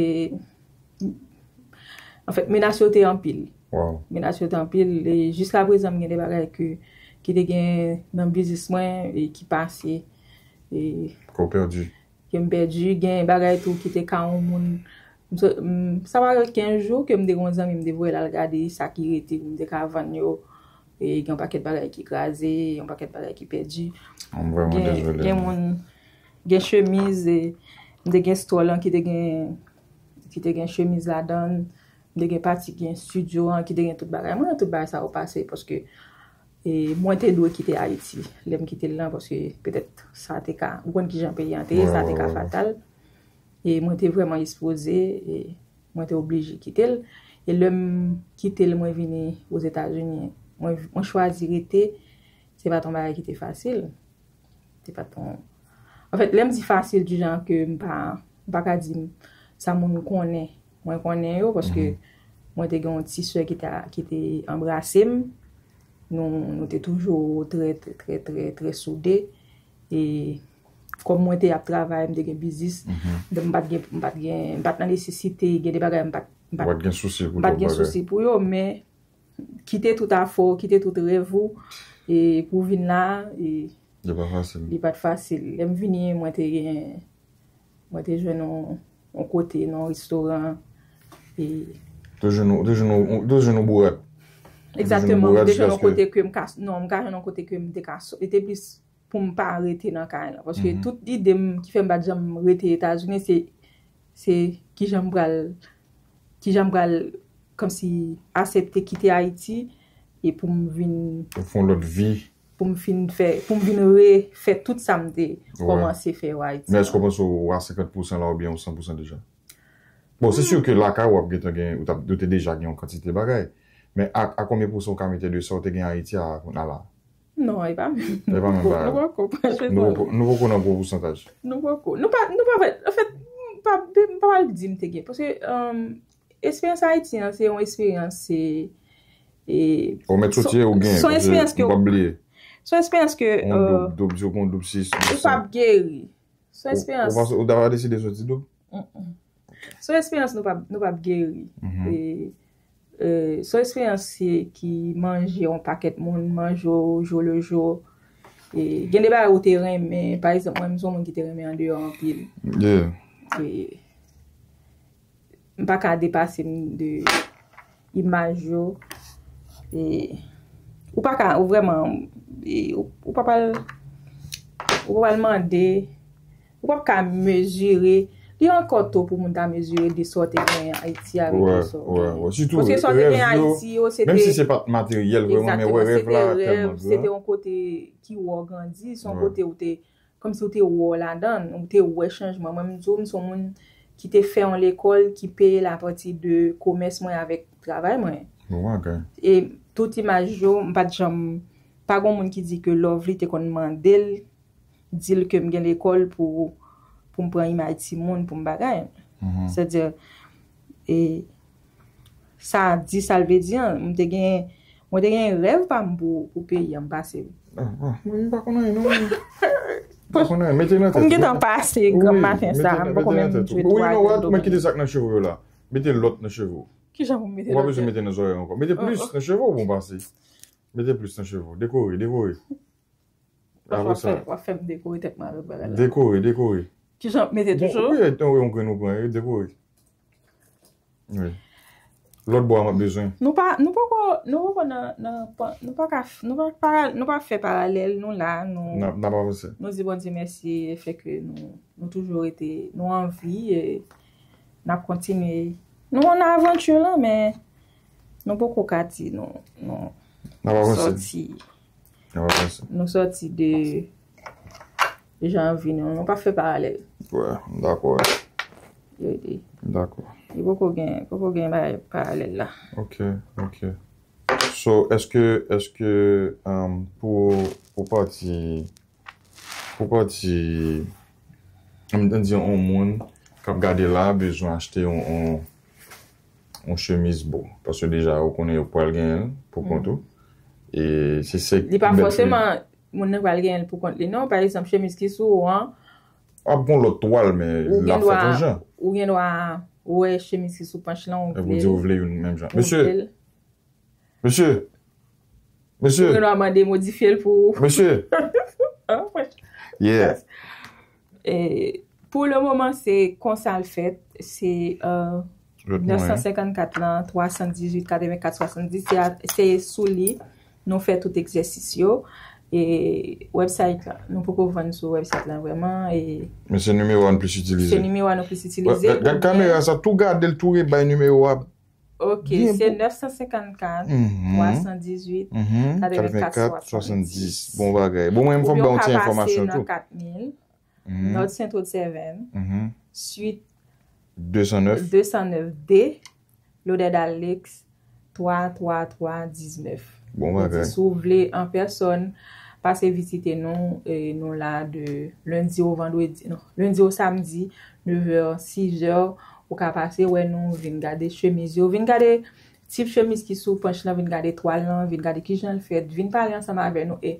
anfèt, menas yo te anpil. Wow. Menas yo te anpil. E jiskaprezan, m gen de bagay ke, ki te gen nan biznis mwen e ki pase. E ke w pèdi. Ke m pèdi. Gen bagay tou ki te ka yon moun. M so-, m, sa pa gen kenz jou ke m te gen yon zanmi, m te voye l al gade sa ki rete, m te ka vann yo. E gen yon pakèt bagay ki kraze, yon pakèt bagay ki pèdi. M vrèman dezole. Gen moun, gen chemiz, e m te gen store lan ki te gen, ki te gen chemiz ladan l. M te gen pati ki gen estidyo an, ki te gen tout bagay. Mwen, tout bagay sa yo pase paske, e, mwen te dwe kite Ayiti. Lè m kite l lan, paske petèt sa te ka, ou konn kijan peyi an te ye, sa te ka fatal. E mwen te vrèman ekspoze, e mwen te oblije kite l. E lè m kite l, mwen vini Ozetazini, mwen, mwen chwazi rete, se pa t yon bagay ki te fasil. Se pa t yon... Anfèt, lè m di fasil, di jan ke m pa, m pa ka di m, sa moun konnen, mwen konnen yo, paske mwen te gen yon ti sè ki te, ki te anbrase m. Nou, nou te toujou trè, trè, trè, trè, trè soude. E kòm mwen te ap travay, m te gen biznis, m pa t gen, m pa t gen, m pa t nan nesesite, gen de bagay m pa t, m pa t, m pa t gen sousi pou yo, men kite tout afè w, kite tout rèv ou, e pou w vin la, e li pa t fasil. Li pa t fasil. Lè m vini, mwen te gen, mwen te jwenn yon, yon kote, nan yon restoran, e... Te jwenn yon, te jwenn yon, te jwenn yon bourad. Egzakteman, mwen te jwenn yon kote ke m ka, non, m ka jwenn yon kote ke m te ka, li te plis pou m pa rete nan kay lan. Paske tout ide m ki fè m pa t janm rete Etazini, se, se kijan m pral, kijan m pral kòmsi aksepte kite Ayiti e pou m vin... Pou fè yon lòt vi. Pou m fin fè, pou m vin refè tout sa m te kòmanse fè yo Ayiti. Men èske w panse w a senkant pousan la oubyen w san pousan deja? Bon, se si ke lakay ou ap gentan gen, ou t ap, ou te deja gen yon kantite bagay. Men a, a konbyen pousan ou ka mete de sa ou te gen Ayiti a kounye a la? Non, e pa menm. E pa menm bagay. Nou poko, franchman. Nou poko, nou poko nan gwo pousantaj. Nou poko. Nou pa, nou pa fè, anfèt, m pa, m pa pral di m te gen. Paske, um, eksperyans Ayiti an, se yon eksperyans, se, e, ou mèt soti e ou gen, se yon eksperyans ke, ou p ap bliye. Se yon eksperyans ke, yon doub, doub, si ou gen yon doub sis, ou p ap geri. Se yon eksperyans. Ou, ou ta va deside soti doub? Se yon eksperyans nou p ap, nou p ap geri. E, e, se yon eksperyans ki manje yon pakèt moun, manje w jou le jou. E, gen de bagay ou te renmen, pa egzanp, mwen, m se yon moun ki te renmen andeyò anpil. E, m pa ka depase m de imaj yo. E, ou pa ka, ou vrèman, e, ou, ou pa pral, ou pa pral mande, ou p ap ka mezire. Li ankò to pou moun ta mezire de sa w te genyen Ayiti avèk de sa w genyen. Paske sa w te genyen Ayiti yo, se te... Menm si se pa t materyèl vrèman, men wè, rèv la tèlman gran. Se te yon kote ki wè w grandi, se yon kote ou te kòmsi ou te wè w ladan l, ou te wè chanjman. Mwen, m di w, m se yon moun ki te fè yon lekòl ki peye l apati de komès mwen avèk travay mwen. Bon bagay. E tout imaj yo, m pa t janm, pa gen moun ki di ke Lovely te konn mande l, di l ke m gen lekòl pou, pou m pran imaj timoun, pou m bagay. Sètadi, e, sa di sa l vle di an. M te gen, mwen te gen rèv pa m pou, pou peyi an, m pase. Ah, ah, mwen, m pa konn anyen, non, mwen. M pa konn anyen. Mete nan tèt ou. Pou m gentan pase granm maten sa, m poko menm jwe twa grenn domèn. Mete nan tèt ou. Ou, you know what? Mwen kite sa k nan cheve w yo la. Mete lòt nan cheve w. Kijan pou m mete lòt? Ou pa bezwen mete nan zòrèy ankò. Mete plis nan cheve w pou m pase. Mete plis nan cheve w. Dekore, dekore. Apre sa, w ap fè m dekore tèt mwen avèk bagay la. Dekore, dekore. Kijan, mete toujou? Bon, wi, yon grenn ou pran, e dekore. Wi. Lòt bò a m ap bezwen. Nou pa, nou poko, nou poko nan, nan, pa- nou pa ka, f- nou pa, pa, nou pa fè paralèl, nou la, nou, n ap, n ap avanse. Nou di Bondye mèsi, e fè ke nou, nou toujou rete, nou an vi, e n ap kontinye. Nou nan avanti lan, men nou poko ka di nou, nou sòti. N ap avanse. Nou sòti de jan vi nou. Nou pa fè paralèl. Wè, m dakò. Yo di. M dakò. Li poko gen, poko gen bagay paralèl la. Ok, ok. So, èske, èske, um, pou, pou pati, pou pati, m, m di yon moun k ap gade la, bezwen achte yon, yon, yon chemiz bò. Paske deja, ou konnen yo pral genyen l pou kont ou. E se se... Li pa fòseman moun nan pral genyen l pou kont li, non. Pa egzanp, chemiz ki sou ou an. Ap gon lòt twal, men l ap fèt yon jan. Ou gen dwa wè chemiz ki sou panch lan, ou vle l. Epi ou di ou vle youn menm jan. Mesye! Mesye! Mesye! Ou gen dwa mande modifye l pou ou. Mesye! Yeah. E, pou le moman, se konsa l fèt. Se, euh, nèf san senkannkat lan, twa san dizuit, katrevenkat, swasanndis, se a, se sou li nou fè tout egzèsis yo. E website la, nou poko vann sou website la vrèman. E men se nimewo a nou plis itilize. Se nimewo a nou plis itilize. Gad, gad kamera sa, tou gade l, tou rebay nimewo a. Ok, se nèf san senkannkat, twa san dizuit, katrevenkat, swasanndis. Bon bagay. Bon, mwen, m fò m ba yon ti enfòmasyon tou. Oubyen w ka pase nan kat mil, North Central Seven, suite de san nèf, de san nèf D, Lodèd Alex, twa twa twa diznèf. Bon bagay. Si w vle an pèsòn, pase vizite nou. E, nou la de lendi o vandredi, non, lendi o samdi, nevè, sizè, ou ka pase wè nou, vin gade chemiz yo, vin gade tip chemiz ki sou panch lan, vin gade twal lan, vin gade kijan l fèt, vin pale ansanm avè nou. E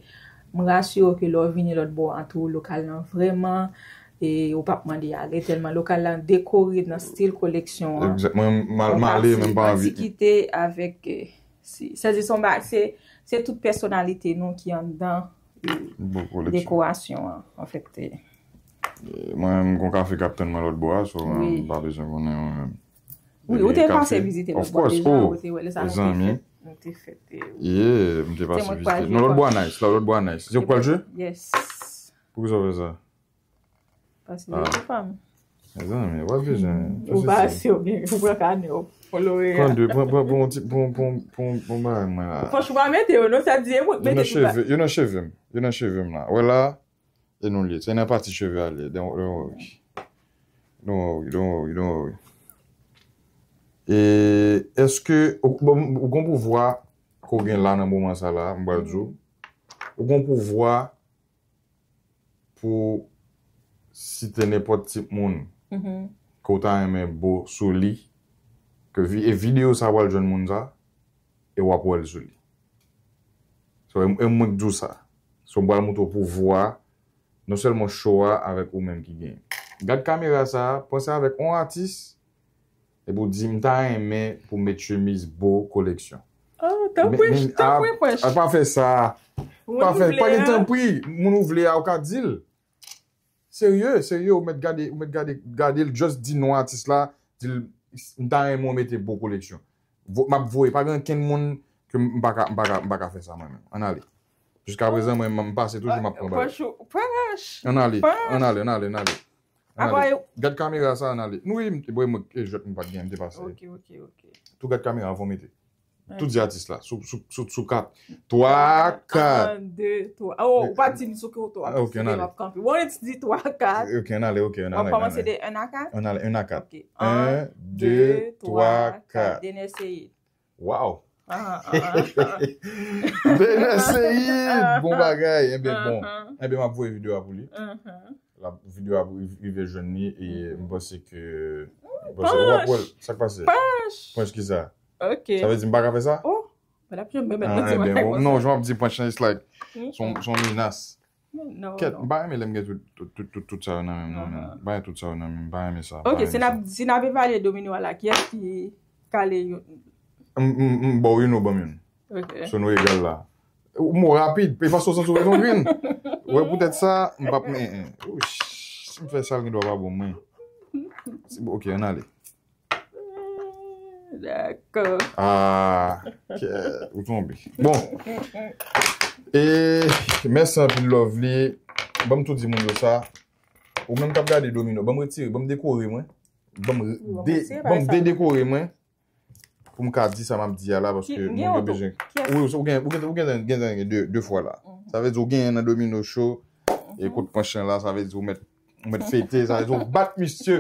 m rasire w ke lè w vini lòt bò a tou, lokal lan vrèman, e ou p ap mande ale tèlman lokal lan dekore nan stil koleksyon an. Egzak. Mwen, m al, m ale, men m pa anvi. Antikite avèk, e, si, sèdi son bagay, se, se tout pèsonalite nou ki anndan, e, dekorasyon an, anfèt. E, mwen, m gon kafe k ap tann mwen lòt bò a, so, mwen, m pa bezwen konnen, mwen menm. Wi, ou te pase vizite lòt bò deja, ou te wè lè sa nou te fèt, nou te fèt, e, yeah, m te pase vizite. Non, lòt bò a nice, la, lòt bò a nice. Se ou k pral jwe? Yes. Poukisa w fè sa? Pase vizite fanm. Mezanmi, w ap bezwen. Ou pase, ou byen, ou pran kanè, ou pran loreya. Pran de, pran, pran, pran yon ti, pran, pran, pran, pran bagay mwen la. Franchman, pa mete yo, non, sa di, e mwen k mete tout bagay. Yo nan cheve, yo nan cheve m, yo nan cheve m la. Wè la, e nou l ye. Se nan pati cheve a l ye. Don't, don't worry. Don't worry, don't worry, don't worry. E èske ou, bon, ou gon pouvwa ke w gen la nan moman sa la, m pral di w, ou gon pouvwa pou site nenpòt tip moun ke w ta renmen bo sou li, ke vi-, e videyo sa pral jwenn moun sa, e w ap wè l sou li. So, e, e mwen k di w sa. So, m pral montre w pouvwa, non sèlman show a avèk ou menm ki genyen. Gad kamera sa, panse avèk yon atis, epi w di, "M ta renmen pou met chemiz bo koleksyon." Oh, tanpri, tanpri, Panch. A pa fè sa. Pa fè, pa gen tanpri. Moun ou vle a, ou ka di l. Serye, serye, ou mèt gade, ou mèt gade, gade l, just di non atis la, di l, "M ta renmen w mete bo koleksyon." Vo-, m ap voye, pa gen ankenn moun ke m pa ka, m pa ka, m pa ka fè sa mwen menm. Ann ale. Jiskaprezan, mwen, m pase toujou, m ap pran bagay. Ann ale, ann ale, ann ale, ann ale. Ann ale. Gad kamera sa, ann ale. Nou, wi, m, bon, mwen, e jwèt mwen pa t gen, m te pase. Ok, ok, ok. Tou gad kamera avan w mete. Tou di atis la, sou, sou, sou, sou kat. Twa, kat. Un, deux, trois. Oh, ou pa di m sou ki woto w ap kanpe. Ou annik di twa, kat. Ok, ann ale, ok, ann ale. W ap kòmanse de un à quatre? Ann ale, un à quatre. Ok. Un, deux, trois, quatre. Dener Ceïd. Wow! Dener Ceïd, bon bagay. Enben, bon. Enben, m ap voye videyo a pou li. La, videyo a rive jwenn li e m panse ke, m panse, w ap wè l. Sa k pase? Panch! Panch ki sa? Ok. Sa vle di m pa ka fè sa? Oh, men l ap janm menm mèt mwen di bagay konsa. Non, jan w ap di panch lan, it's like, se yon, se yon menas. Kèt, m pa renmen lè m gen tout, tout, tout, tout, tout sa yo nan men m, non, men. M pa gen tout sa yo nan men m, m pa renmen sa, m pa renmen sa. Ok, si n ap, si n ap evalye domino a la, kiyès ki kale youn? M, m, m, bon, you know, ban m youn. Ok. So nou egal la. Ou mo rapid, e paske w santi w bezwen vin. Wè, poutèt sa, m p ap, men, men. Ouch, si m fè sa, l gen dwa pa bon, mwen. Ok, ann ale. Dakò. Ah, kè, ou tonbe. Bon. E, mèsi anpil, Lovely. Ban m tou di moun yo sa. Ou menm k ap gade domino, ban m retire, ban m dekore mwen. Ban m de-, ban m dedekore mwen. Pou m ka di sa m ap di a la, paske moun yo bezwen. Wi, ou gen, ou gen, ou gen, gen, gen de, de fwa la. Sa vle di ou genyen nan domino show, e kot panch lan la, sa vle di ou mèt, ou mèt fete, sa vle di ou bat misye.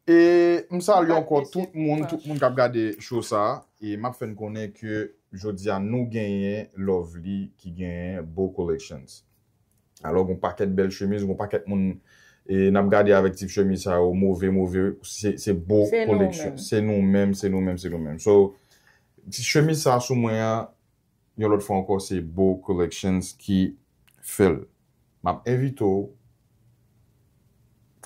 E m salye ankò tout moun, tout moun k ap gade show sa a. E m ap fè n konnen ke jodi a nou genyen Lovely ki genyen Bo Collections. Alò, gon pakèt bèl chemiz, gon pakèt moun, e, n ap gade avèk tip chemiz sa yo, move, move, se, se Bo Collection. Se nou menm, se nou menm, se nou menm. So, ti chemiz sa sou mwen an, yon lòt fwa ankò, se Bo Collections ki fè l. M ap envite w,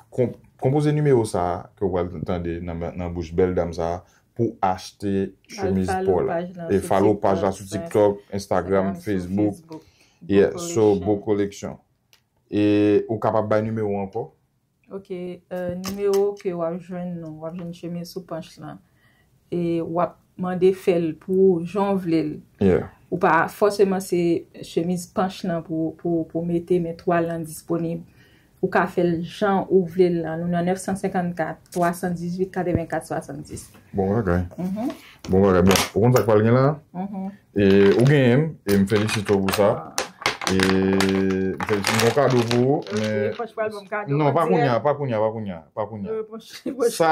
kon-, konpoze nimewo sa a ke w pral tande nan, nan bouch bèl dam sa a pou achte chemiz pa w la. E follow paj la sou TikTok, Instagram, Facebook. Yeah, so, Bo Collection. E ou kapab bay nimewo ankò? Ok, euh, nimewo ke w ap jwenn nou, w ap jwenn chemiz sou panch lan. E w ap mande fè l pou ou jan w vle l. Yeah. Ou pa fòseman se chemiz panch lan pou, pou, pou mete, men twal lan disponib. Ou ka fè l jan ou vle l lan. Nou nan nèf san senkannkat, twa san dizuit, katrevenkat, swasanndis. Bon bagay. Bon bagay. Bon, ou konn sa k pral gen la? E ou genyen m, e m felisite w pou sa. E m fè m gon kado pou ou, men Pòch pral ban m kado. Non, pa kounye a, pa kounye a, pa kounye a, pa kounye a. Sa,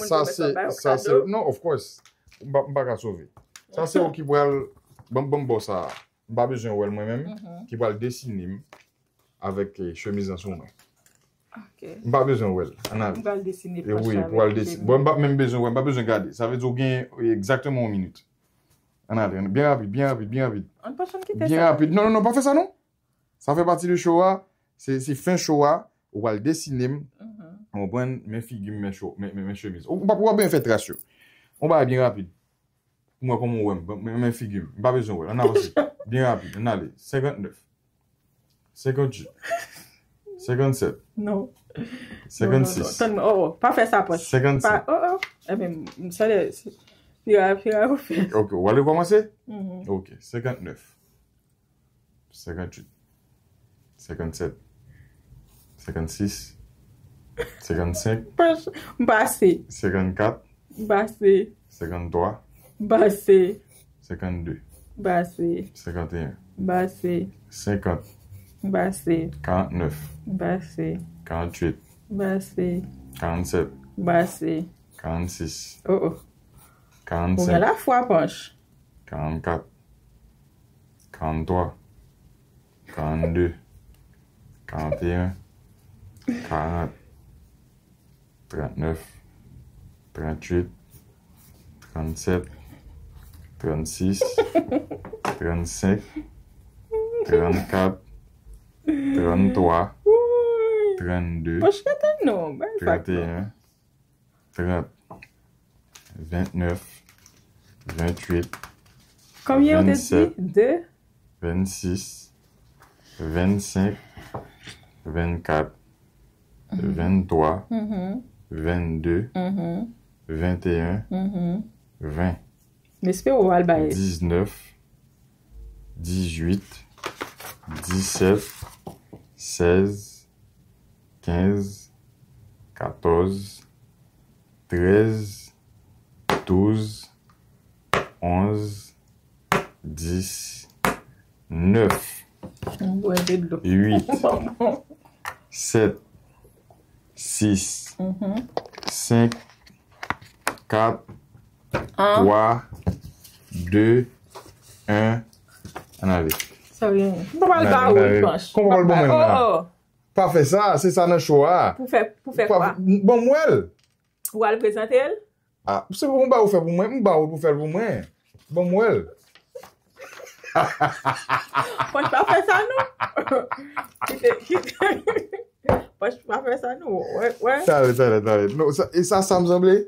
sa se, sa se, non, of course. M pa, m pa ka sove. Sa se ou ki pral, ban m, ban m ba w sa. M pa bezwen wè l mwen menm, ki pral desine m avèk eh, chemiz lan sou mwen. Ok. M pa bezwen wè l. Ann ale. M pral desine E wi, pou al desi. Bon, m p ap menm bezwen wè, m p ap bezwen gade. Sa vle di w gen egzakteman yon minit. Ann ale, byen rapid, byen rapid, byen rapid. An pa chanm kite Byen sa. Rapid. Non, non, non, pa fè sa non. Sa fè pati de show a. Se se fen show a. Ou pral desine m. Ou konprann? Men figi m, men cho, men, men, men chemiz. Ou p ap ou p ap byen fè tras yo. On bagay byen rapid. Pou mwen kòman ou wè m. Men, men figi m. M pa bezwen wè l. Ann avanse. Byen rapid. Ann ale. Senkantnèf. Senkantwit. Senkantsèt. Non. Senkannsis. Tann mwen. Oh, oh, pa fè sa pòch. Senkannsèt. Oh, oh. Ebyen, m salye. Pira, pira ou fè. Ok, ou al rekòmanse? Ok, senkantnèf. Senkantwit. Senkantsèt. Senkannsis. Senkannsenk. M pase. Senkannkat. M pase. Senkanntwa. M pase. Senkannde. M pase. Senkanteyen. M pase. Senkant. M pase. Karantnèf. M pase. Karantwit. M pase. Karannsèt. M pase. Karannsis. Oh, oh. Ou gen Karannsenk. Lafwa, Panch. Karannkat. Karanntwa. Karannde. Karanteyen. Karant. Trantnèf. Trantwit. Trannsèt. Trannsis. Trannsenk. Trannkat. Tranntwa. Trannde. Panch, rete non. Bay fak non. Tranteyen. Trant. Ventnèf. Ventwit. Konbyen ou te di? Vennsèt. De? Vennsis. Vennsenk. Vennkat. Venntwa. Vennde. Venteyen. Ven. M espere w al bay. Diznèf. Dizuit. Disèt. Sèz. Kenz. Katòz. Trèz. Douz. Onz. Dis. Nèf. M bwè de dlo. Uit. Sèt. Sis. Senk. Kat. Twa. De. En. Ann ale. Sa w genyen? M pa pral ba ou, Panch. Kòman w pral ban mwen la? Oh, oh. Pa fè sa, se sa nan show a. Pou fè, pou fè kwa? Ban m wè l. Ou al prezante l? Ah, se pou m ba ou fè pou mwen, m ba ou pou fè l pou mwen. Ban m wè l. Panch, pa fè sa non. Kite, kite. Panch, pa fè sa non. Wè, wè. Talè, talè, talè. Non, sa, e sa, sa m sanble?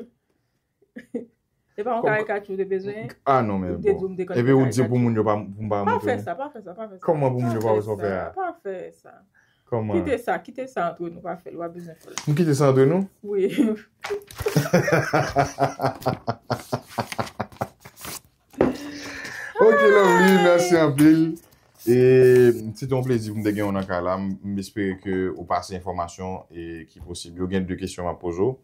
Se pa yon karikati ou te bezwen? Ah non, men Ou te di w m te konn Epi ou fè di pou karikati. Moun yo pa, pou m pa Pa montre fè nou. Sa, pa fè sa, pa fè sa. Kòman pou moun yo pa wè sa w fè a? Pa fè sa. Kòman? Kite sa, kite sa antre nou, pa fè l, w ap bezwen fè l. M kite sa antre nou? Wi. Ok, lovely, mèsi anpil. E se te yon plezi pou m te gen w nan kay la. M m espere ke ou pase enfòmasyon e ki posib. Yo gen de kesyon m ap poze w.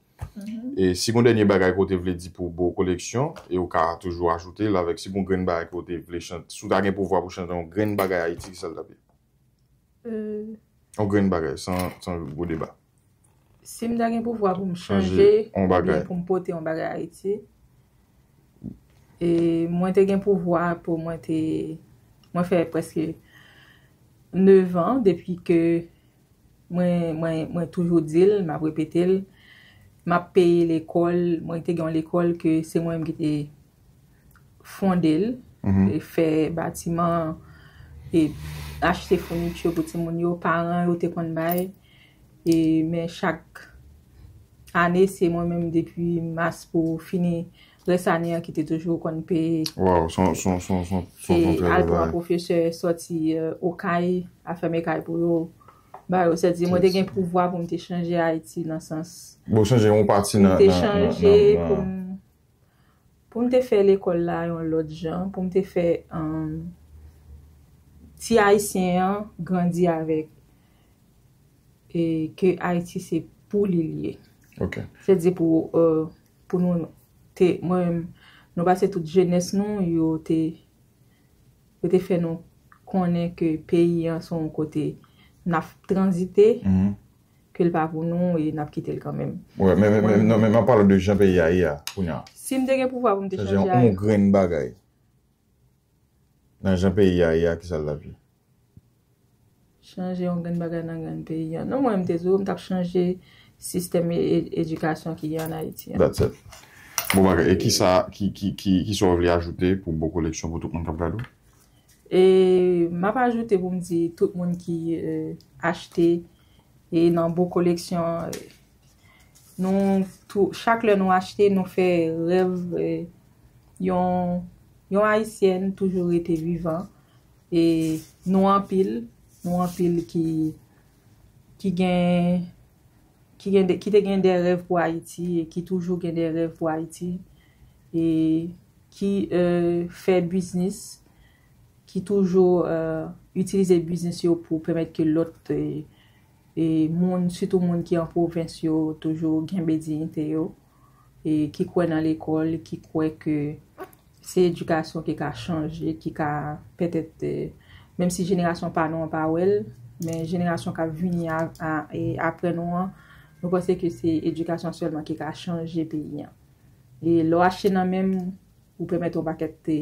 E si gon dènye bagay ke w te vle di pou Bo Collection, e ou ka toujou ajoute l avèk si gon grenn bagay ke w te vle chante, si w ta gen pouvwa pou chante yon grenn bagay Ayiti, ki sa l t ap ye? Euh, Yon grenn bagay, san, san gwo deba. Si m ta gen pouvwa pou m Chanje chanje, yon bagay. Oubyen pou m pote yon bagay Ayiti, e mwen te gen pouvwa pou mwen te, mwen fè prèske nevan depi ke mwen, mwen, mwen toujou di l, m ap repete l, m ap peye lekòl, mwen te gen yon lekòl ke se mwen menm ki te fonde l, e fè batiman, e achte founiti pou timoun yo, paran yo te konn bay, e men chak ane se mwen menm depi mas pou fini rès ane an ki te toujou konn peye. Waw, son, son, son, son, son, E son trè al bèl pran bagay. Pwofesè sòti euh, Okay, a fèmen kay pou yo, ba yo, sètadi mwen te gen pouvwa pou m te chanje Ayiti nan sans Bon, chanje yon pati m nan, te nan, nan, chanje nan, pou nan. M pou m te fè lekòl la yon lòt jan, pou m te fè um, ti Ayisyen an grandi avèk e ke Ayiti se pou li l ye. Ok. Sètadi pou, euh, pou nou te, mwen menm, nou pase tout jenès nou, yo te, yo te fè nou konnen ke peyi an se yon kote n ap tranzite, ke l pa pou nou e n ap kite l kanmenm. Wi, men, men, men, non, men m ap pale de jan peyi a ye a, kounye a. Si m te gen pouvwa pou m te chanje yon grenn bagay nan jan peyi a ye a, ki sa l t ap ye? Chanje yon grenn bagay nan grenn peyi an. Non, mwen, m te di w, m t ap chanje sistèm e- e- edikasyon ki gen ann Ayiti an. That's it. Bon bagay. E ki sa, ki, ki, ki, ki sa w vle ajoute pou Bo Koleksyon pou tout moun k ap gade w? E m ap ajoute pou m di tout moun ki e, achte e nan Bo Koleksyon, e, nou tou, chak lè nou achte, nou fè rèv e, yon, yon Ayisyèn toujou rete vivan. E nou anpil, nou anpil ki, ki gen, ki gen de, ki te gen de rèv pou Ayiti e ki toujou gen de rèv pou Ayiti. E ki e, fè biznis, ki toujou e, itilize biznis yo pou pèmèt ke lòt e, e, moun, sitou moun ki an pwovens yo, toujou kenbe diyite yo, e ki kwè nan lekòl, ki kwè ke se edikasyon ki ka chanje, ki ka petèt, e, menm si jenerasyon pa nou an pa wè l, men jenerasyon k ap vini a, a, e, apre nou an, nou panse ke se edikasyon sèlman ki ka chanje peyi an. E lè w achte nan men m, ou pèmèt yon pakèt e,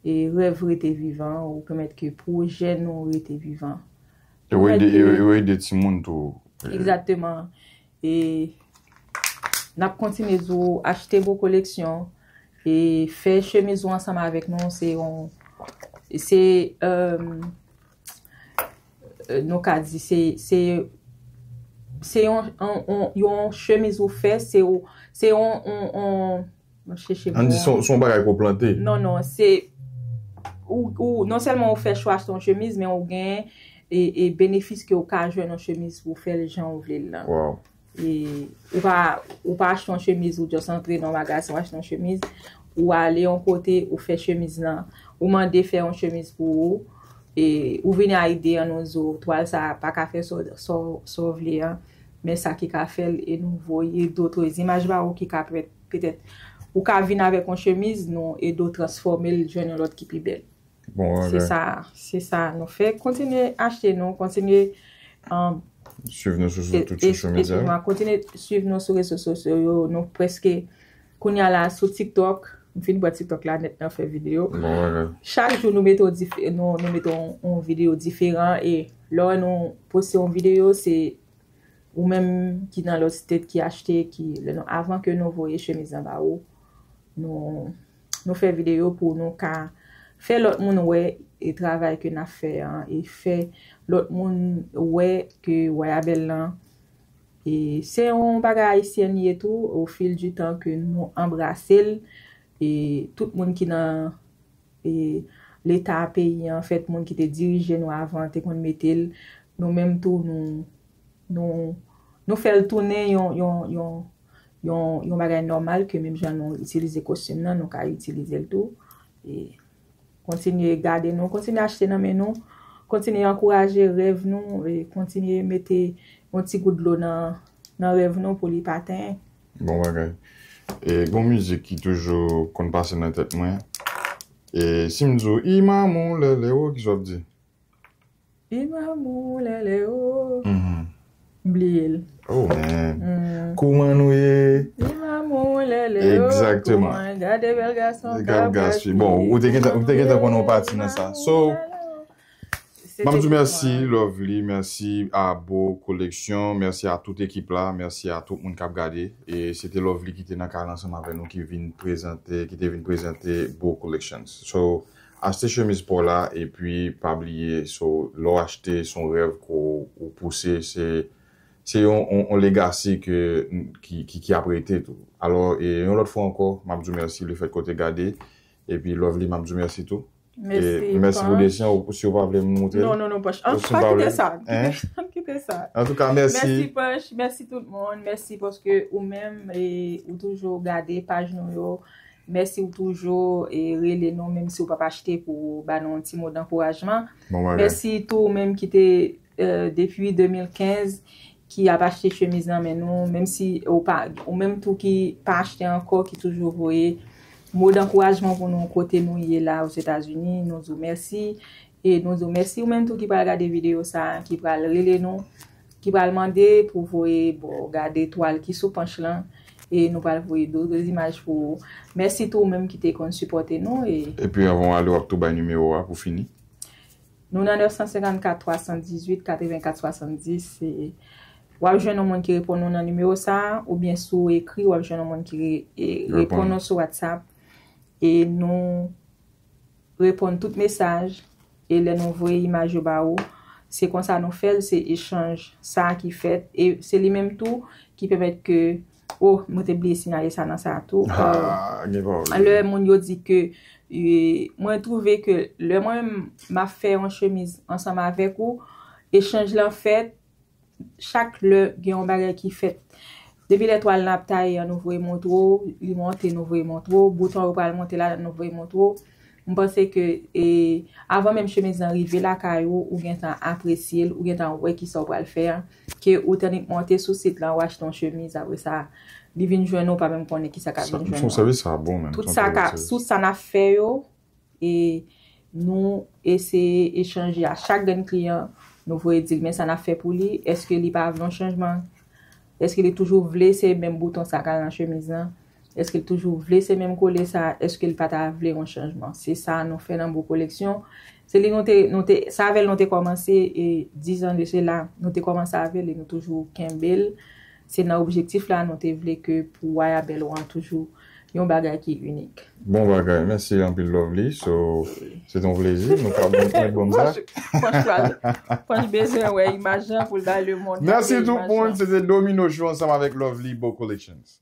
e rèv rete vivan, ou pèmèt ke pwojè nou rete vivan. E w ede, e w ede timoun tou. Egzakteman. E n ap kontinye di w achte Bo Koleksyon e fè chemiz ou ansanm avèk nou. Se yon, se, e, nou ka di, se, se, se yon, yon, yon, yon chemiz ou fè, se, se yon, yon, yon, Mwen chèche mo an. Ann di se yon bagay ke w plante. Non, non, se ou, ou non sèlman ou fè chwa achte yon chemiz, men ou gen e, e benefis ke ou ka jwenn yon chemiz pou w fè l jan ou vle l lan. Wow. E ou pa, ou pa achte yon chemiz, ou just antre nan yon magazen, ou achte yon chemiz, ou ale yon kote, ou fè chemiz lan, ou mande fè yon chemiz pou ou, e ou vini a ide an nou di w, twal sa a pa ka fè sa w, sa w, sa w vle an, men sa ki ka fè l, e nou voye dotre zimaj ba ou ki ka pèmèt petèt ou ka vin avèk yon chemiz, nou ede w transfòme l, jwenn yon lòt ki pi bèl. Bon, se sa, se sa nou fè. Kontinye achte nou, kontinye, um, swiv nou sou, sou tout social media. Kontinye swiv nou sou rezo sosyo yo. Nou prèske, kounye a la, sou TikTok. M fin pran TikTok la nèt nan fè videyo. Bon, bagay. Chak jou nou mete yon dif-, nou, nou mete yon, yon videyo diferan e lè nou poste yon videyo, se ou menm ki nan lòt state ki achte, ki, lè nou, avan ke nou voye chemiz lan ba ou, nou, nou fè videyo pou nou ka fè lòt moun wè e travay ke n ap fè an, e fè lòt moun wè ke Wayabèl lan, e se yon bagay ayisyèn li ye tou, au fil du temps ke nou anbrase l, e tout moun ki nan e, leta peyi an, fèt moun ki te dirije nou avan te konn mete l, nou menm tou, nou, nou, nou fè l tounen yon, yon, yon, yon, yon bagay nòmal ke menm jan nou itilize kostim nan, nou ka itilize l tou. E, kontinye gade nou, kontinye achte nan men nou, kontinye ankouraje rèv nou, e kontinye mete yon ti gout dlo nan, nan rèv nou pou li pa tenyen. Bon bagay. E gon mizik ki toujou konn pase nan tèt mwen. E si m di w, Imamou lèlèwo, kisa w ap di? Imamou lèlèwo. M bliye l. Oh, man. Kouman nou ye? Imamou lèlèwo. Egzakteman. Kouman, gade bèl gason k ap gaspiye. Bon, ou te gentan, ou te gentan konnen yon pati nan sa. So, M ap di w mèsi, Lovely, mèsi a Bo Koleksyon, mèsi a tout ekip la, mèsi a tout moun k ap gade. E se te Lovely ki te nan kay la ansanm avè nou, ki vin prezante, ki te vin prezante Bo Collections. So, achte chemiz pa w la, epi pa bliye, so, lè w achte, se yon rèv ke w, ou pouse, se, se yon, yon, yon legacy ke, ki, ki, ki ap rete tou. Alò, e yon lòt fwa ankò, m ap di w mèsi lefètke w te gade, epi Lovely, m ap di w mèsi tou. Mèsi, mèsi pou desi an, si w pa vle m montre l. Non, non, non, Panch. An, pa kite sa. An kite sa. Antouka, mèsi. Mèsi, Panch. Mèsi tout moun. Mèsi paske ou menm, e, ou toujou gade paj nou yo. Mèsi ou toujou, e, rele nou, menm si w p ap achte, pou ba nou yon ti mo dankourajman. Mèsi tou ou menm ki te, e, depi de mil kenz, ki ap achte chemiz nan men nou, menm si ou pa, ou menm tou ki pa achte ankò, ki toujou voye Mo dankourajman pou nou kote nou ye la Ozetazini, nou di w mèsi. E nou di w mèsi ou menm tou ki pral gade videyo sa a, ki pral rele nou, ki pral mande pou voye, bon, gade twal ki sou panch lan. E nou pral voye dòt imaj pou ou. Mèsi tou ou menm ki te konn sipòte nou. E Epi anvan w ale, w ap tou bay nimewo a pou fini. Nou nan nèf san senkannkat twa san dizuit katrevenkat swasanndis. E w ap jwenn yon moun ki reponn ou nan nimewo sa a, oubyen si w ekri, w ap jwenn yon moun ki re- e- Reponn. reponn ou sou WhatsApp. E nou reponn tout mesaj. E lè nou voye imaj yo ba ou, se konsa nou fè l, se echanj sa a ki fèt. E se li menm tou ki pèmèt ke, oh, mwen te bliye siyale sa nan sa a tou. Ah, gen pawòl. Lè moun yo di ke, e, mwen twouve ke lè mwen menm m ap fè yon chemiz ansanm avèk ou, echanj lan fèt, chak lè gen yon bagay ki fèt. Depi lè twal nan ap taye an, nou voye montre w, li monte, nou voye montre w, bouton yo pral monte ladan, nou voye montre w. M panse ke, e, avan menm chemiz lan rive lakay ou, ou gentan apresye l, ou gentan wè kisa w pral fè an, ke ou tannik monte sou sit lan, ou achte yon chemiz, apre sa, li vin jwenn ou, ou pa menm konnen kisa k ap vin jwenn Son ou. sèvis sa bon, menm. Tout sa ka, sou sa n ap fè yo, e nou eseye echange a chak grenn kliyan, nou voye di l men sa n ap fè pou li, èske li pa vle yon chanjman, èske li toujou vle se menm bouton sa k al nan chemiz lan, èske li toujou vle se menm kole sa, èske li pa ta vle yon chanjman. Se sa nou fè nan Bo Koleksyon. Se li nou te, nou te, sa avè l nou te kòmanse, e dizan de sela, nou te kòmanse avè l e nou toujou kenbe l. Se nan objektif la nou te vle ke pou Waya Bèl Wan toujou yon bagay ki inik. Bon bagay, mèsi anpil Lovely. So, se te yon plezi. Nou ka bon, mèt bon sa. Panch bezwen wè imaj lan pou l bay lemonn. Mèsi tout moun. Se te Domino Show ansanm avèk Lovely Bo Collections.